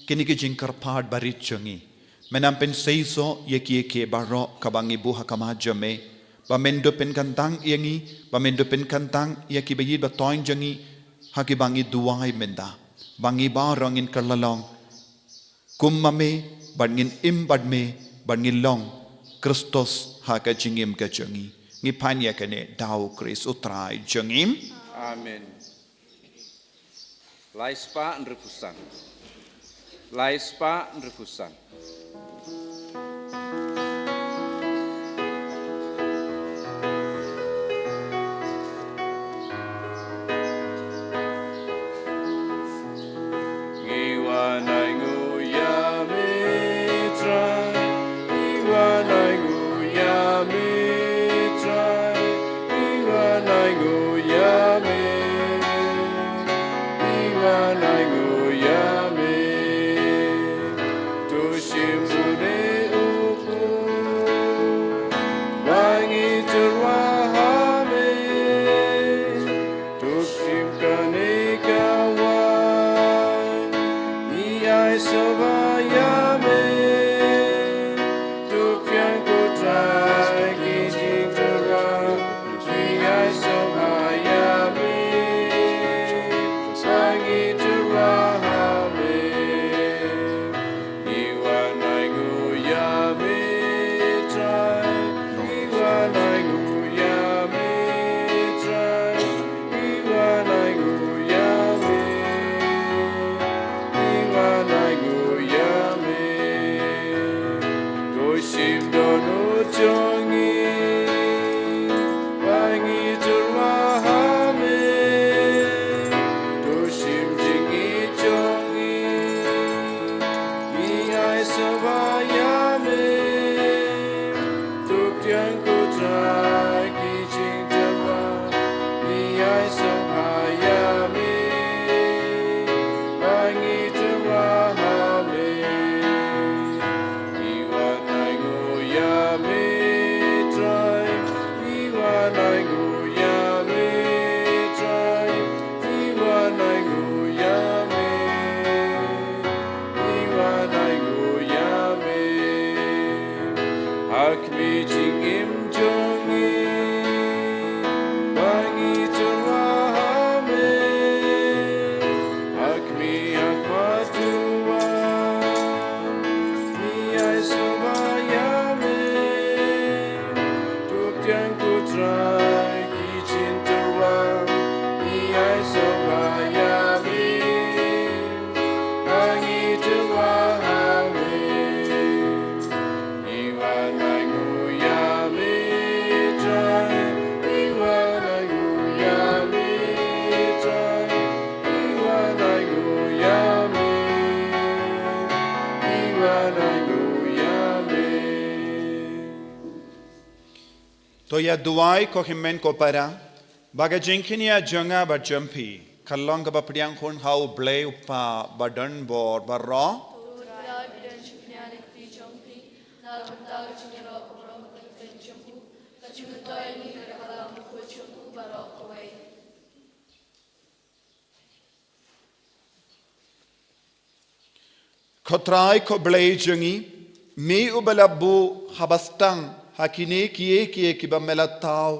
kine ki jingkyrpad barit jong ngi. Men ym pynseisoh ïa kiei kiei baroh kaba ngi buh ha khmat jong me, ba men dup pynkyntang ïa ngi, ba men dup pynkyntang ïa kiba ïeit ba toiñ jong ngi, ha kiba ngi duwai mynta, ba ngi baroh ngin kylla long kum ma me, bad ngin im bad me, bad ngin long Kristus ha ka jingim ka jong ngi. Ngi pan ïa kane da U Khrist U Trai jong ngi. Amen. Lai spah hynriewphew san. Lai spah hynriewphew san. Ngi wan ainguh ïa me Trai, ngi wan ainguh ïa me Trai, ngi wan ainguh ïa me, ngi wan ainguh ïa me. To shim une u pud ba ngi tyrwa ha me. To shim kane ka waiñ, ngi ai sngewbha ïa me. To pdiang ko Trai ki jingtyrwa, ngi ai sngewbha ïa me. Ba ngi tyrwa ha me. Ngi wan ainguh ïa me Trai, ngi wan ainguh ïa me Trai, ngi wan ainguh ïa me, ngi wan ainguh ïa To ïa duwai ko hynmen ko para, ba ka jingkñia jong nga bad jong phi kan long kaba pdiang hun ha U Blei U Kpa badonbor baroh. Ko Trai ko Blei jong ngi, me uba la buh haba sdang ha kine kiei kiei kiba me la thaw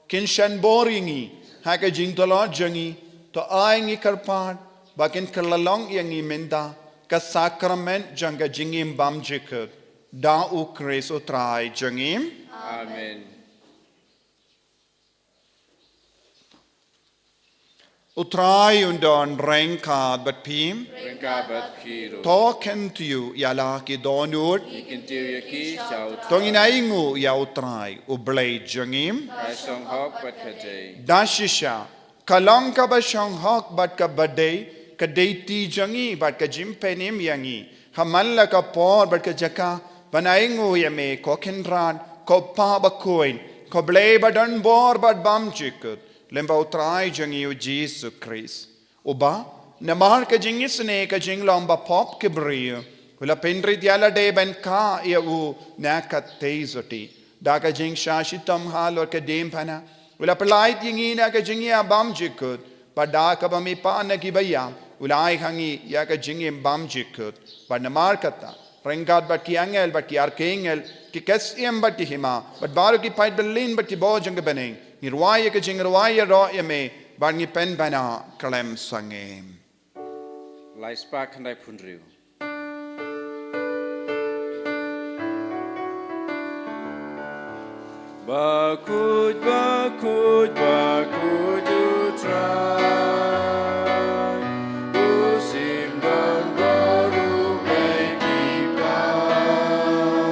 kin shon bor ïa ngi ha ka jingtlot jong ngi, to ai ngi kyrpad ba kin kylla long ïa ngi mynta ka sakramen jong ka jingim bymjukut, da U Khrist U Trai jong ngi. Amen. U Trai un don ryngkat bad phi. Ryngkat bad phi ruh. To khyndiat ïa la ki dohnud. Ngi khyndiat ïa ki sha U Trai. To ngin ainguh ïa U Trai U Blei jong ngi. Ka shong hok bad ka dei. Da shisha, ka long kaba shong hok bad kaba dei, ka dei ti jong ngi bad ka jingpynim ïa ngi. Ha man la ka por bad ka jaka ban ainguh ïa me ko Kynrad, ko Kpa bakhuid, ko Blei badonbor bad bymjukut, lyngba U Trai jong ngi U Jisu Khrist. Uba, namar ka jingisynei ka jinglong bapop ki briew, u la pynrit ïa lade ban kha ïa u na ka theisotti. Da ka jingshah shitom halor ka diengphna, u la pyllait ïa ngi na ka jingïap bymjukut, bad da kaba mihpat na kiba ïap, u la ai ha ngi ïa ka jingim bymjukut. Bad namar kata, ryngkat bad ki angel bad ki arkangel, ki ksiem bad ki hima, bad baroh ki paidbah bymman bad ki bor jong ka bneng, ngi rwai ïa ka jingrwai ïaroh ïa me, bad ngi pynbna khlem sangeh. Lai spah khyndai phew hynriew. Bakhuid, bakhuid, bakhuid U Trai, u shim don bor, u peit ki paid,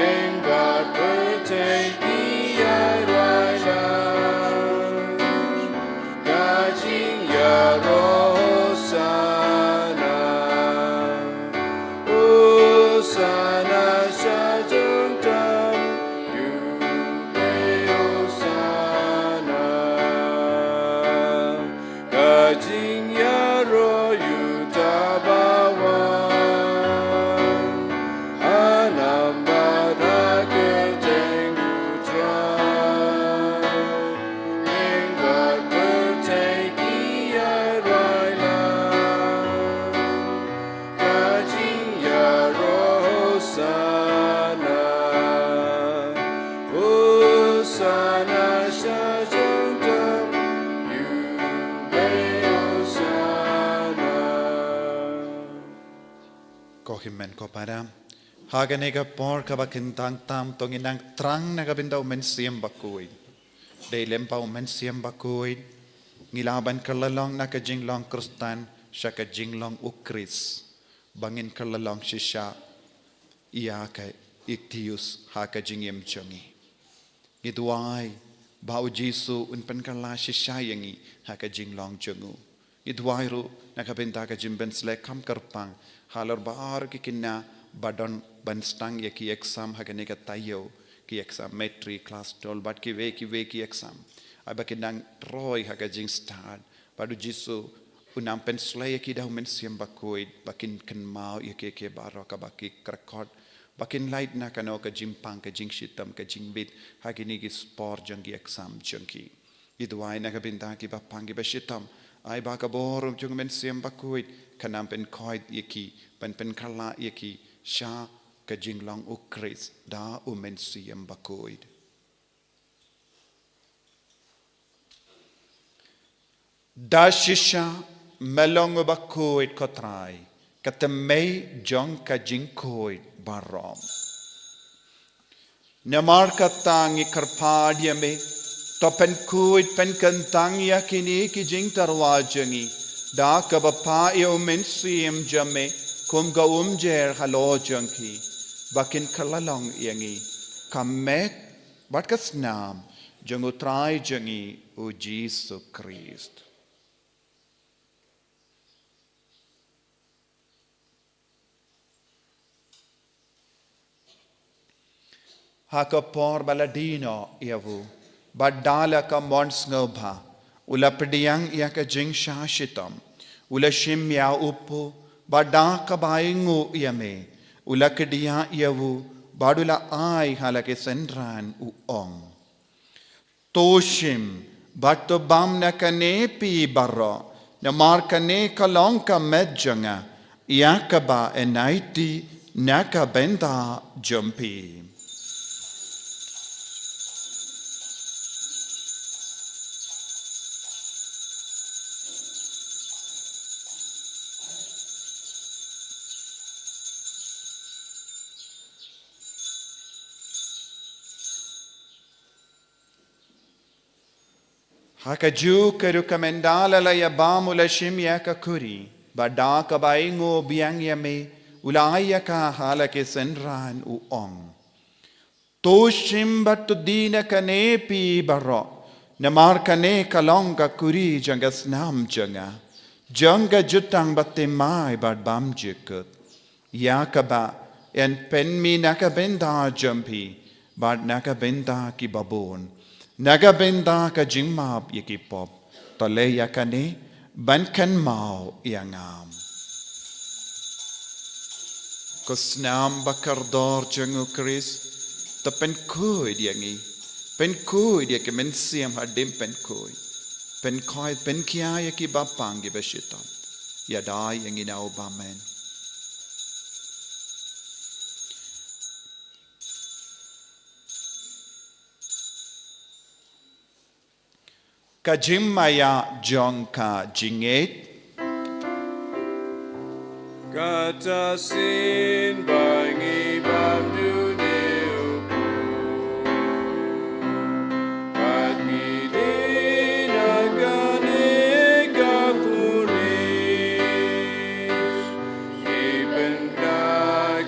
ïing bad pyrthei ki ïaroh ïa u. Ka jingïaroh Hosana, Hosana sha jong tam ïa U Blei, Hosana. Ka jingïaroh ïa uta uba wan ha namar ba kyrteng U Trai, ïing bad pyrthei ki ïaroh ïa u. Ka jingïaroh Hosana, Hosana sha jong tam ïa U Blei, Hosana. Ko hynmen ko para, ha kane ka por kaba kyntang tam to ngin nang thrang na ka bynta U Mynsiem Bakhuid. Dei lyngba U Mynsiem Bakhuid ngi lah ban kylla long na ka jinglong Khristan sha ka jinglong U Khrist, ba ngin kylla long shisha ïa ka ikhtius ha ka jingim jong ngi. Ngi duwai ba U Jisu un pynkylla shisha ïa ngi ha ka jinglong jong u. Ngi duwai ruh na ka bynta ka jingpynsleh kam kyrpang halor baroh ki khynnah ba don ban sdang ïa ki exam ha kane ka taïew, ki exam matric, klas twelve bad kiwei kiwei ki exam. Ai ba kin nang roi ha ka jingstad, bad U Jisu un nang pynsleh ïa ki da U Mynsiem Bakhuid, ba kin kynmaw ïa kiei kiei baroh kaba ki kyrshan, ba kin lait na kano ka jingpang, ka jingshitom, ka jingbit ha kine ki por jong ki exam jong ki. Ngi duwai na ka bynta kiba pang kiba shitom, ai ba ka bor jong U Mynsiem Bakhuid kan nang pynkhuid ïa ki, ban pynkylla ïa ki sha ka jinglong U Khrist da U Mynsiem Bakhuid. Da shisha me long uba khuid ko Trai, ka thymmei jong ka jingkhuid baroh. Namar kata ngi kyrpad ïa me, to pynkhuid pynkyntang ïa kine ki jingtyrwa jong ngi da kaba pah ïa U Mynsiem jong me kum ka umjer halor jong ki, ba kin kylla long ïa ngi ka met bad ka snam jong U Trai jong ngi U Jisu Khrist. Ha ka por ba la die noh ïa u, bad da la ka mon sngewbha, u la pdiang ïa ka jingshah shitom, u la shim ïa u pu, bad da kaba ainguh ïa me, u la kdiah ïa u, bad u la ai ha la ki synran, u ong: To shim bad to bam na kane phi baroh, namar kane ka long ka met jong nga, ïa kaba yn aiti na ka bynta jong phi. Ha kajuh ka rukom ynda la la ïa bam, u la shim ïa ka khuri, bad da kaba ainguh biang ïa me, u la ai ïa ka ha la ki synran, u ong: To shim bad to die na kane phi baroh, namar kane ka long ka khuri jong ka snam jong nga, jong ka jutang bathymmai bad bymjukut, ïa kaba yn pynmih na ka bynta jong phi, bad na ka bynta kiba bun, na ka bynta ka jingmap ïa ki pop. To leh ïa kane ban kynmaw ïa nga. Ko snam ba kordor jong u Khrist, to pynkhuid ïa ngi, pynkhuid ïa ki mynsiem hadien pynkhuid, pynkhuid, pynkhia ïa kiba pang kiba shitom. Ïada ïa ngi na u bymman. Ka jingmaïa jong ka jingngeit. Kata shisien ba ngi bam dune u pu, bad ngi die na kane ka khuri, ngi pynda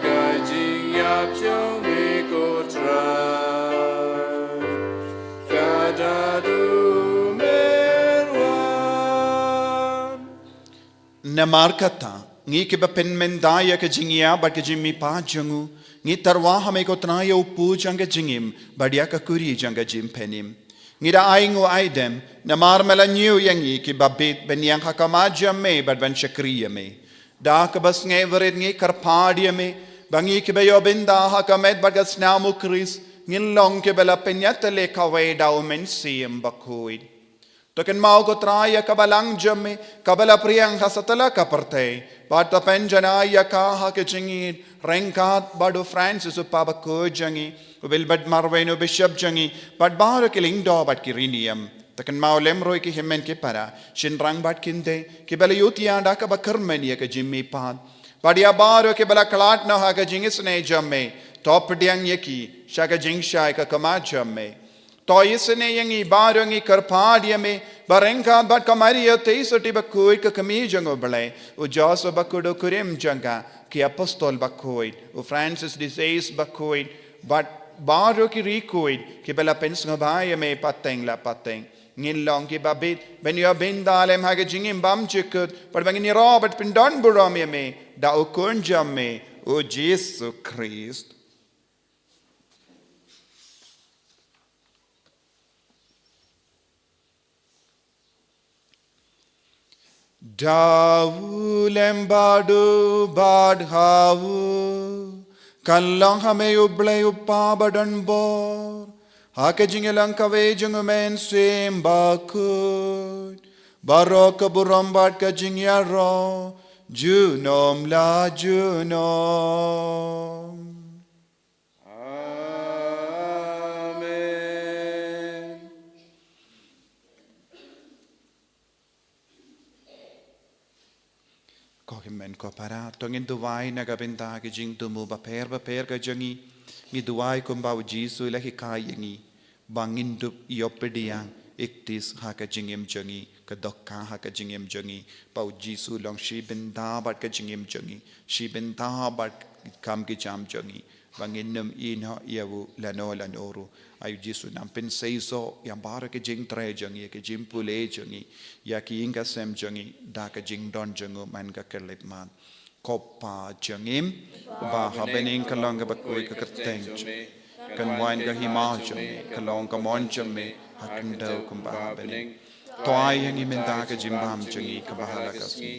ka jingïap jong me, ko Trai. Kata du mer wan. Namar kata, ngi kiba pynmynda ïa ka jingïap bad ka jingmihpat jong u, ngi tyrwa ha me, ko Trai, ïa u pu jong ka jingim, bad ïa ka khuri jong ka jingpynim. Ngi da ainguh aidem, namar me la ñiew ïa ngi kiba bit ban ïeng ha khmat jong me bad ban shakri ïa me. Da kaba sngewrit ngi kyrpad ïa me, ba ngi kiba ïoh bynta ha ka met bad ka snam u Khrist, ngin long kiba la pynïatylli kawei da u Mynsiem Bakhuid. To kynmaw, ko Trai, ïa ka balang jong me, kaba la pdiang ha satlak ka pyrthei, bad to pynjanai ïa ka ha ka jingïeit, ryngkat bad u Francis u kpa bakhuid jong ngi, u Wilbert Marwein u Bishop jong ngi, bad baroh ki lyngdoh bad ki riewniam. To kynmaw lem ruh ïa ki hynmen ki para, shynrang bad kynthei, kiba la ïohi da kaba kyrmen ïa ka jingmihpat, bad ïa baroh kiba la khlad noh ha ka jingisynei jong me, to pdiang ïa ki sha ka jingshai ka khmat jong me. To isynei ïa ngi baroh, ngi kyrpad ïa me, ba ryngkat bad ka Maria Theisotti bakhuid, ka kmie jong u Blei, u Joseph bakhuid, u kurim jong ka, ki apostol bakhuid, u Francis de Sales bakhuid, bad baroh ki riewkhuid kiba la pynsngewbha ïa me pateng la pateng, ngin long kiba bit ban ïoh bynta lem ha ka jingim bymjukut, bad ba ngin ïaroh bad pyndon burom ïa me, da u Khun jong me, u Jisu Khrist. Da u lem bad u bad ha u, kan long ha me u Blei u Kpa badonbor, ha ka jingïalang kawei jong u Mynsiem Bakhuid, baroh ka burom bad ka jingïaroh junom la junom. Amen. Ko hynmen ko para, to ngin duwai na ka bynta ki jingthmu bapher bapher ka jong ngi. Ngi duwai kumba u Jisu u la hikai ïa ngi, ba ngin dup ïoh pdiang, iktis ha ka jingim jong ngi, ka dohkha ha ka jingim jong ngi, ba u Jisu long shi bynta bad ka jingim jong ngi, shi bynta bad ki kam ki jam jong ngi, ba ngin nym ïehnoh ïa u lano lano ruh. Ai u Jisu, nang pynseisoh ïa baroh ki jingtrei jong ngi, ki jingpule jong ngi, ïa ki ïing ki sem jong ngi, da ka jingdon jong u man ka khyllipmat. Ko Pa jong ngi, ba ha bneng ka long kaba khuid ka kyrteng jong me. Kan wan ka hima jong me, ka long ka mon jong me, ha khyndew kumba ha bneng. To ai ïa ngi mynta ka jingbam jong ngi kaba ha la ka sngi.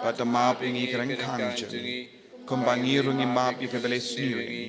Bad to map ïa ngi ka ryngkang jong ngi, kumba ngi ruh ngi map ïa kiba leh sniew ïa ngi.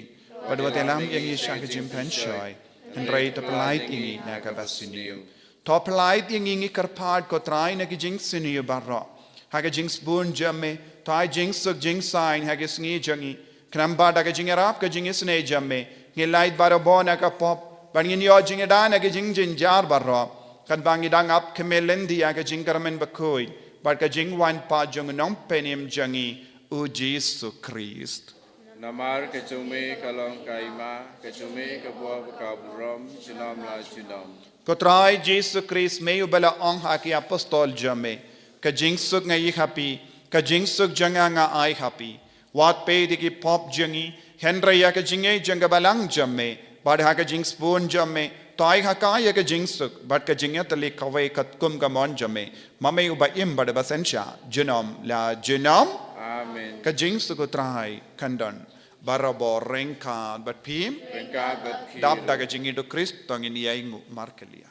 Bad wat ïalam ïa ngi sha ka jingpynshoi, hynrei to pyllait ïa ngi na kaba sniew. To pyllait ïa ngi, ngi kyrpad ko Trai, na ki jingsniew baroh. Ha ka jingsbun jong me, to ai jingsuk jingsaiñ ha ki sngi jong ngi. Khnang ba da ka jingïarap ka jingisynei jong me, ngin lait barabor na ka pop, bad ngin ïoh jingïada na ki jingjynjar baroh. Katba ngi dang ap khmih lynti ïa ka jingkyrmen bakhuid bad ka jingwan pat jong u Nongpynim jong ngi, u Jisu Khrist. Namar ka jong me ka long ka hima, ka jong me ka bor bad ka burom, junom la junom. Ko Trai Jisu Khrist, me uba la ong ha ki apostol jong me, ka jingsuk nga ïa ha phi, ka jingsuk jong nga nga ai ha phi. Wat peit ïa ki pop jong ngi, hynrei ïa ka jingngeit jong ka balang jong me, bad ha ka jingsbun jong me, to ai ha ka ïa ka jingsuk bad ka jingïatylli kawei katkum ka mon jong me, ma me uba im bad uba synshar, junom la junom. Amen. Ka jingsuk u Trai kan don barabor ryngkat bad phi. Ryngkat bad phi. Dap da ka jingïeit u Khrist, to ngin ïainguh markylliang.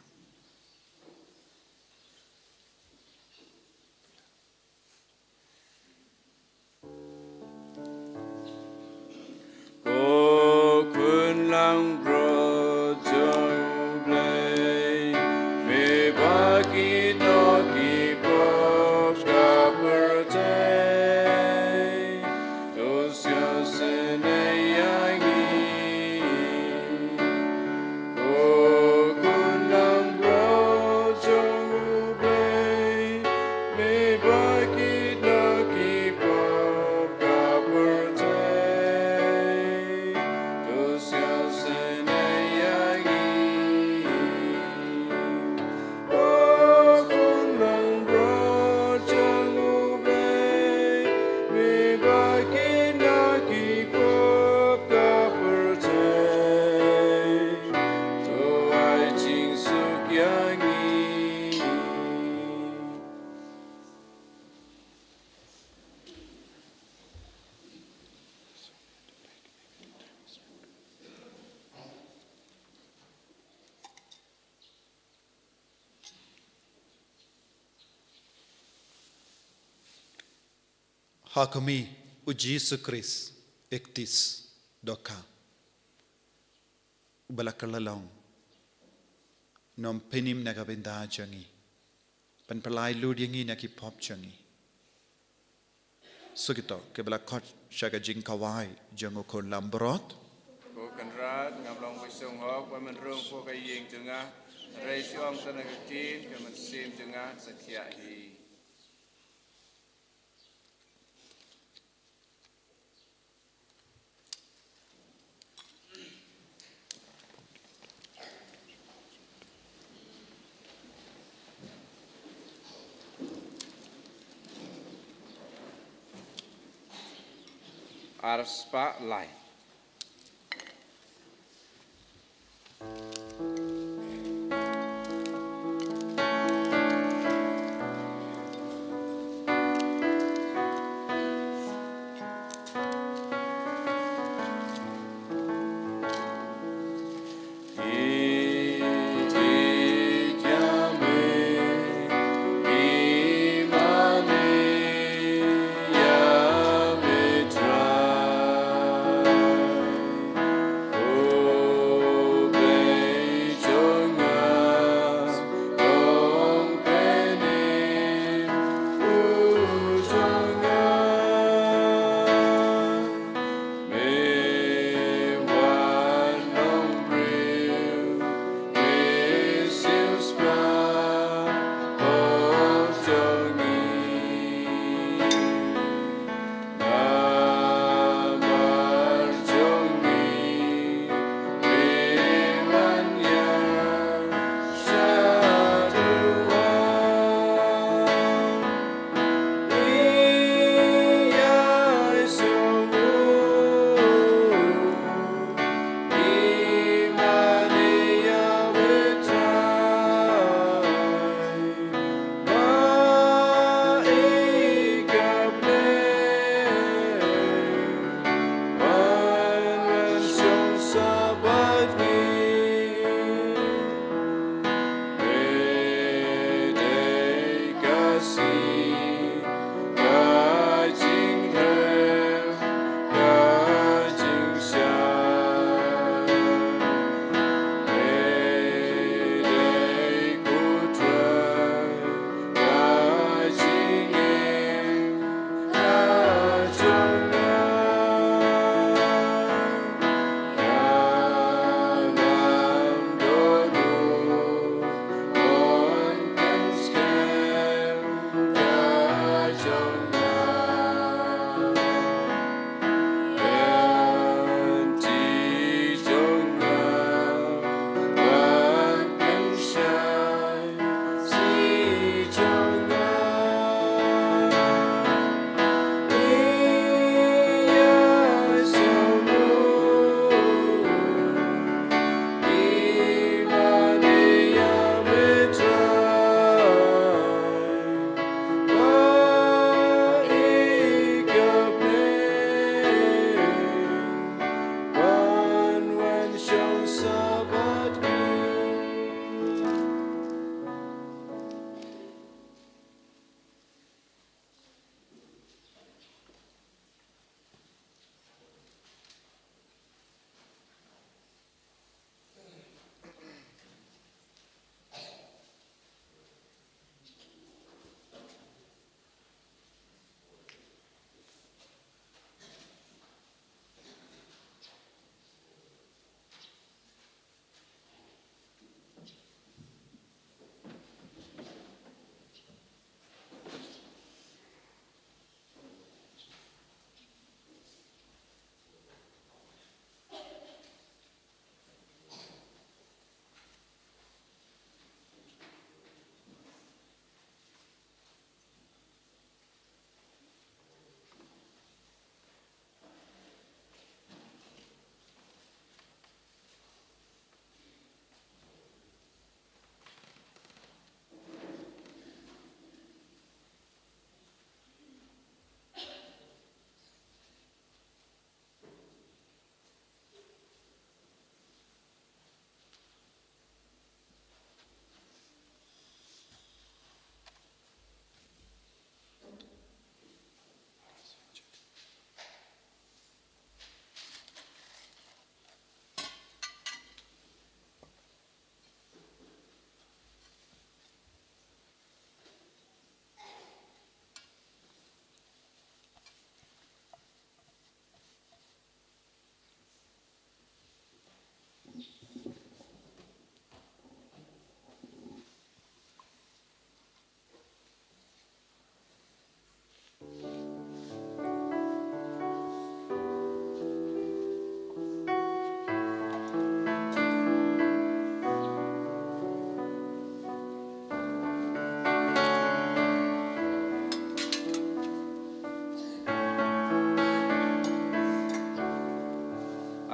Ko khun langbrot jong U Blei, me ba ki no ki pop ka pyrthei, to sngewsynei ïa ngi. Ko khun langbrot jong U Blei, me ba ki no ki pop ka pyrthei, to sngewsynei ïa ngi. Ha khmih u Jisu Khrist, ektis doka, uba la kylla long Nongpynim na ka bynta jong ngi, ban pyllait lut ïa ngi na ki pop jong ngi. Suk ito kiba la khot sha ka jingkhawai jong u khun langbrot. Ko Kynrad, ngam long ba shong hok ban pynrung hapoh ka ïing jong nga, hynrei shu ong tang ïa ka ktien, ka mynsiem jong nga sa thiah hi. Ar spah lai.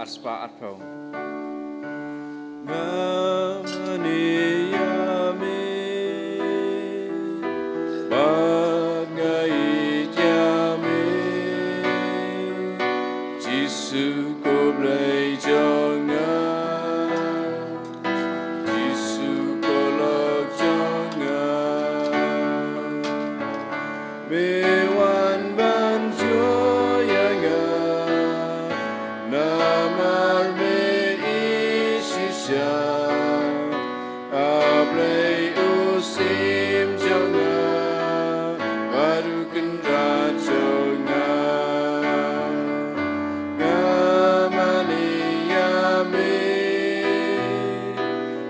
Spah arphew. Nga mane ïa me, bad nga ïeit ïa me, Jisu ko Blei jong nga, Jisu ko lok jong nga. Me wan ban jur ïa nga, namar me ïeit shisha. A Blei u Syiem jong nga, bad u Kynrad jong nga. Nga mane ïa me,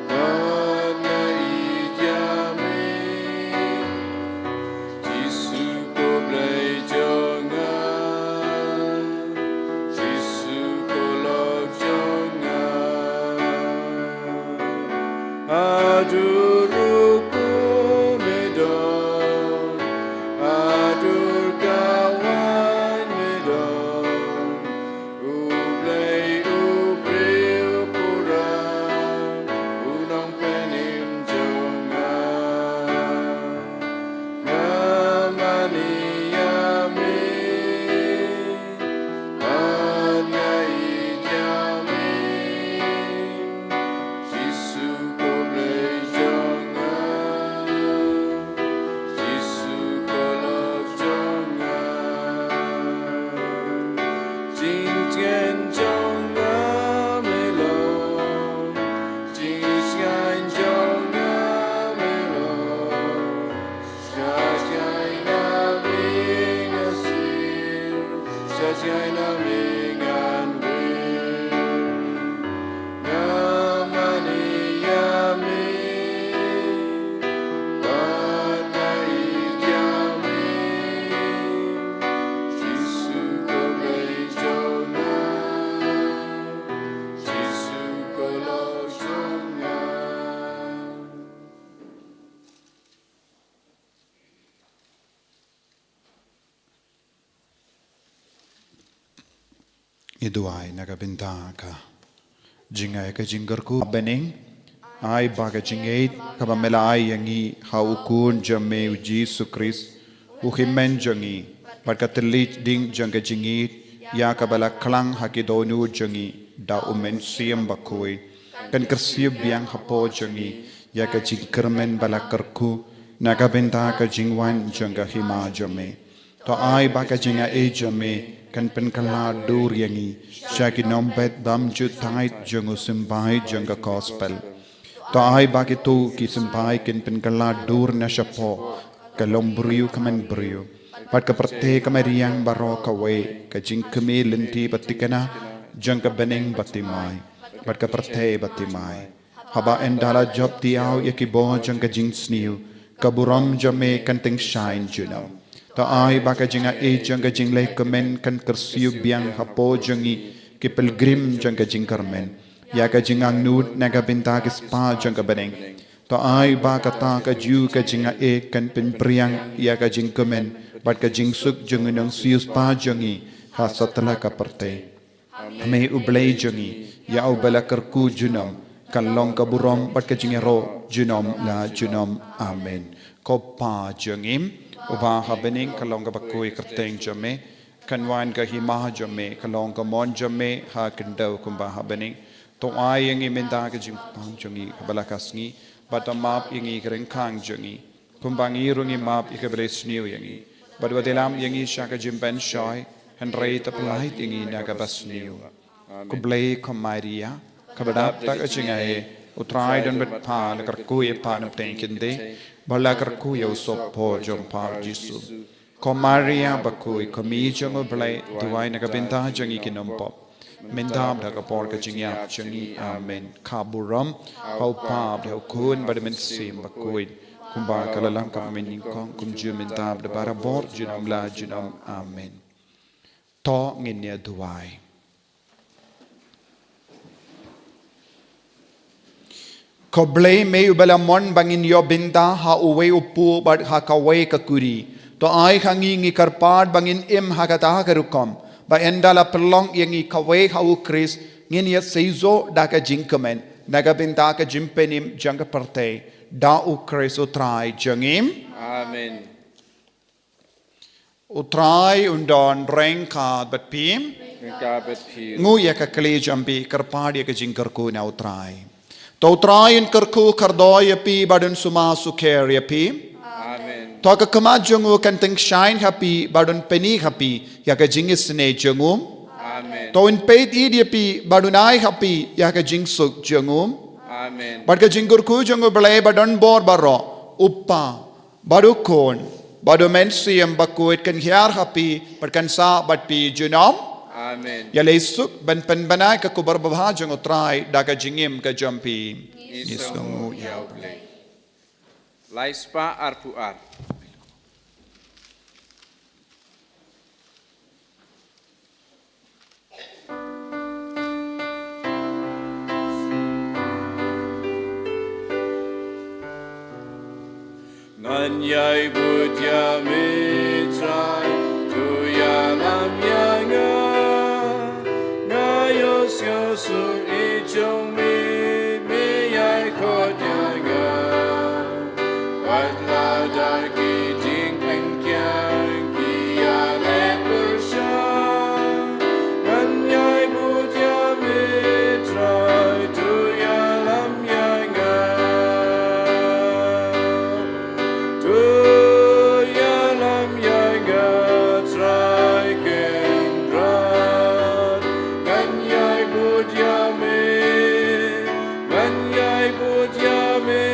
bad nga ïeit ïa me. Jisu ko Blei jong nga, Jisu ko lok jong nga. Haduh ruh me don, haduh ka wan me don. U Blei u briew pura, u nongpynim jong nga. Nga mane ïa me, bad nga ïeit ïa me. Jisu ko Blei jong nga, Jisu ko lok jong nga. Jingtngen jong nga me long, jingsngewsih jong nga me long. Sha jngai na me ngan siew, sha jngai na me ngan wer. Nga mane ïa me, bad nga ïeit ïa me. Jisu ko Blei jong nga, Jisu ko lok jong nga. Ngi duwai na ka bynta ka jingïeit, ka jingkyrkhu. Bad nga ai ba ka jingïeit kaba me la ai ïa ngi ha u Khun jong me u Jisu Khrist, u Hynmen jong ngi, bad ka thylliej ding jong ka jingïeit ïa kaba la khlang ha ki dohnud jong ngi da u Mynsiem Bakhuid, kan kyrsiew biang hapoh jong ngi ïa ka jingkyrmen ba la kyrkhu na ka bynta ka jingwan jong ka Hima jong me. To ai ba ka jingaiei jong me kan pynkylla dur ïa ngi sha ki nongbet bymjukut jong u symbai jong ka Gospel. To ai ba kito ki symbai kin pynkylla dur na shapoh ka longbriew kmen briew, bad ka pyrthei ka mariang baroh kawei, ka jingkmie lynti ba thikna jong ka bneng ba thymmai bad ka pyrthei ba thymmai. Haba ynda la jop thiaw ïa ki bor jong ka jingsniew, ka burom jong me kan tyngshaiñ junom. To ai ba ka jingaiei jong ka jinglehkmen kan kyrsiew biang hapoh jong ngi ki pilgrim jong ka jingkyrmen ïa ka jingangnud na ka bynta ki spah jong ka bneng. To ai ba kata kajuh ka jingaiei kan pynpriang ïa ka jingkmen bad ka jingsuk jong u nongsiewspah jong ngi ha satlak ka pyrthei. Ha me u Blei jong ngi, ïa uba la kyrkhu junom, kan long ka burom bad ka jingïaroh junom la junom. Amen. Ko Pa jong ngi uba ha bneng, ka long kaba khuid ka kyrteng jong me, kan wan ka hima jong me, ka long ka mon jong me ha khyndew kumba ha bneng. To ai ïa ngi mynta ka jingpang jong ngi kaba la ka sngi, bad to map ïa ngi ki ryngkang jong ngi, kumba ngi ruh ngi map ïa kiba la sniew ïa ngi. Bad wat ïalam ïa ngi sha ka jingpynshoi, hynrei to pyllait ïa ngi na kaba sniew. Ko Blei, ko Maria kaba dap da ka jingaiei, U Trai don bad pha, la kyrkhu ïa pha na pdeng kynthei, bad la kyrkhu ïa u sohpop jong pha Jisu. Ko Maria bakhuid, ko mei jong u Blei, duwai na ka bynta jong ngi ki nongpop, mynta bad ha ka por ka jingïap jong ngi. Amen. Ka burom ha u Pa bad ha u Khun bad ha u Mynsiem Bakhuid, kumba ka la long ha mynnyngkong, kumjuh mynta bad barabor, junom la junom. Amen. To ngin ïa duwai. Ko Blei, me uba la mon ba ngin ïoh bynta ha uwei u pud bad ha kawei ka kurim, to ai ha ngi, ngi kyrpad, ba ngin im ha kata ka rukom, ba ynda la pynlong ïa ngi kawei ha u Khrist, Ngin ïa seisoh da ka jingkmen na ka bynta ka jingpynim jong ka pyrthei, da U Khrist U Trai jong ngi. Amen. U Trai un don ryngkat bad phi. Ryngkat bad phi. Nguh ïa ka kli jong phi, kyrpad ïa ka jingkyrkhu na U Trai. To U Trai un kyrkhu kyrdoh ïa phi bad un sumar sukher ïa phi. Amen. To ka khmat jong u kan tyngshaiñ ha phi bad un pyni ha phi ïa ka jingisynei jong u. Amen. To un peit ïeit ïa phi bad un ai ha phi ïa ka jingsuk jong u. Amen. Bad ka jingkyrkhu jong U Blei badonbor baroh, U Kpa, bad U Khun, bad U Mynsiem Bakhuid kan hiar ha phi bad kan sah bad phi junom. Amen. Ïaleh suk ban pynbna ka khubor babha jong U Trai da ka jingim ka jong phi. Ngi sngewnguh ïa U Blei. Lai spah arphew ar. Ngan ïai bud ïa me Trai, to ïalam ïa nga. Nga ïohsngew suk i jong me, me ïai khot ïa nga. Wat la da ki jingpynkhiah ki ïaleh pyrshah, ngan ïai bud ïa me Trai, to ïalam ïa nga. To ïalam ïa nga Trai Kynrad, ngan ïai bud ïa me. Ngan ïai bud ïa me,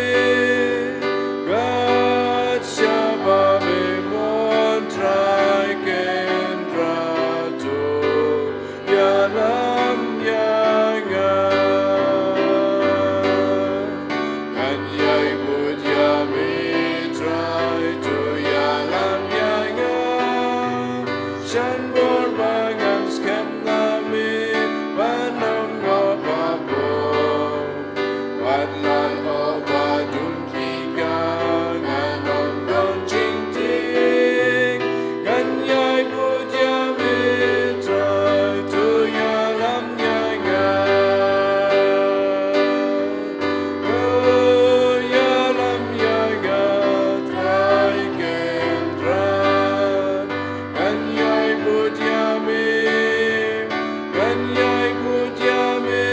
kat shaba me mon Trai Kynrad, to ïalam ïa nga. Ngan ïai bud ïa me Trai, to ïalam ïa nga. Shan bor ba ngan skhem na me, ban ym ngop ba bor. Wat la oh ba dun ki ka, ngan ym don jingtieng. Ngan ïai bud ïa me Trai, to ïalam ïa nga. To ïalam ïa nga Trai Kynrad. Ngan ïai bud ïa me, ngan ïai bud ïa me,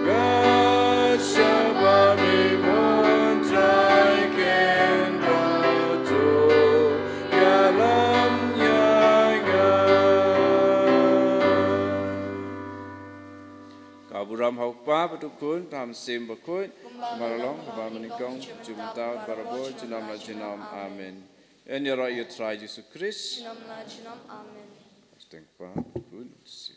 kat shaba me mon Trai Kynrad, to ïalam ïa nga. Ka burom ha U Kpa bad U Khun bad U Mynsiem Bakhuid, kumba la long ha kaba nyngkong, junom bad barabor, junom la junom. Amen. Yn ïaroh ïa U Trai Jisu Khrist. Junom la junom. Amen. Teng pa, bun, si.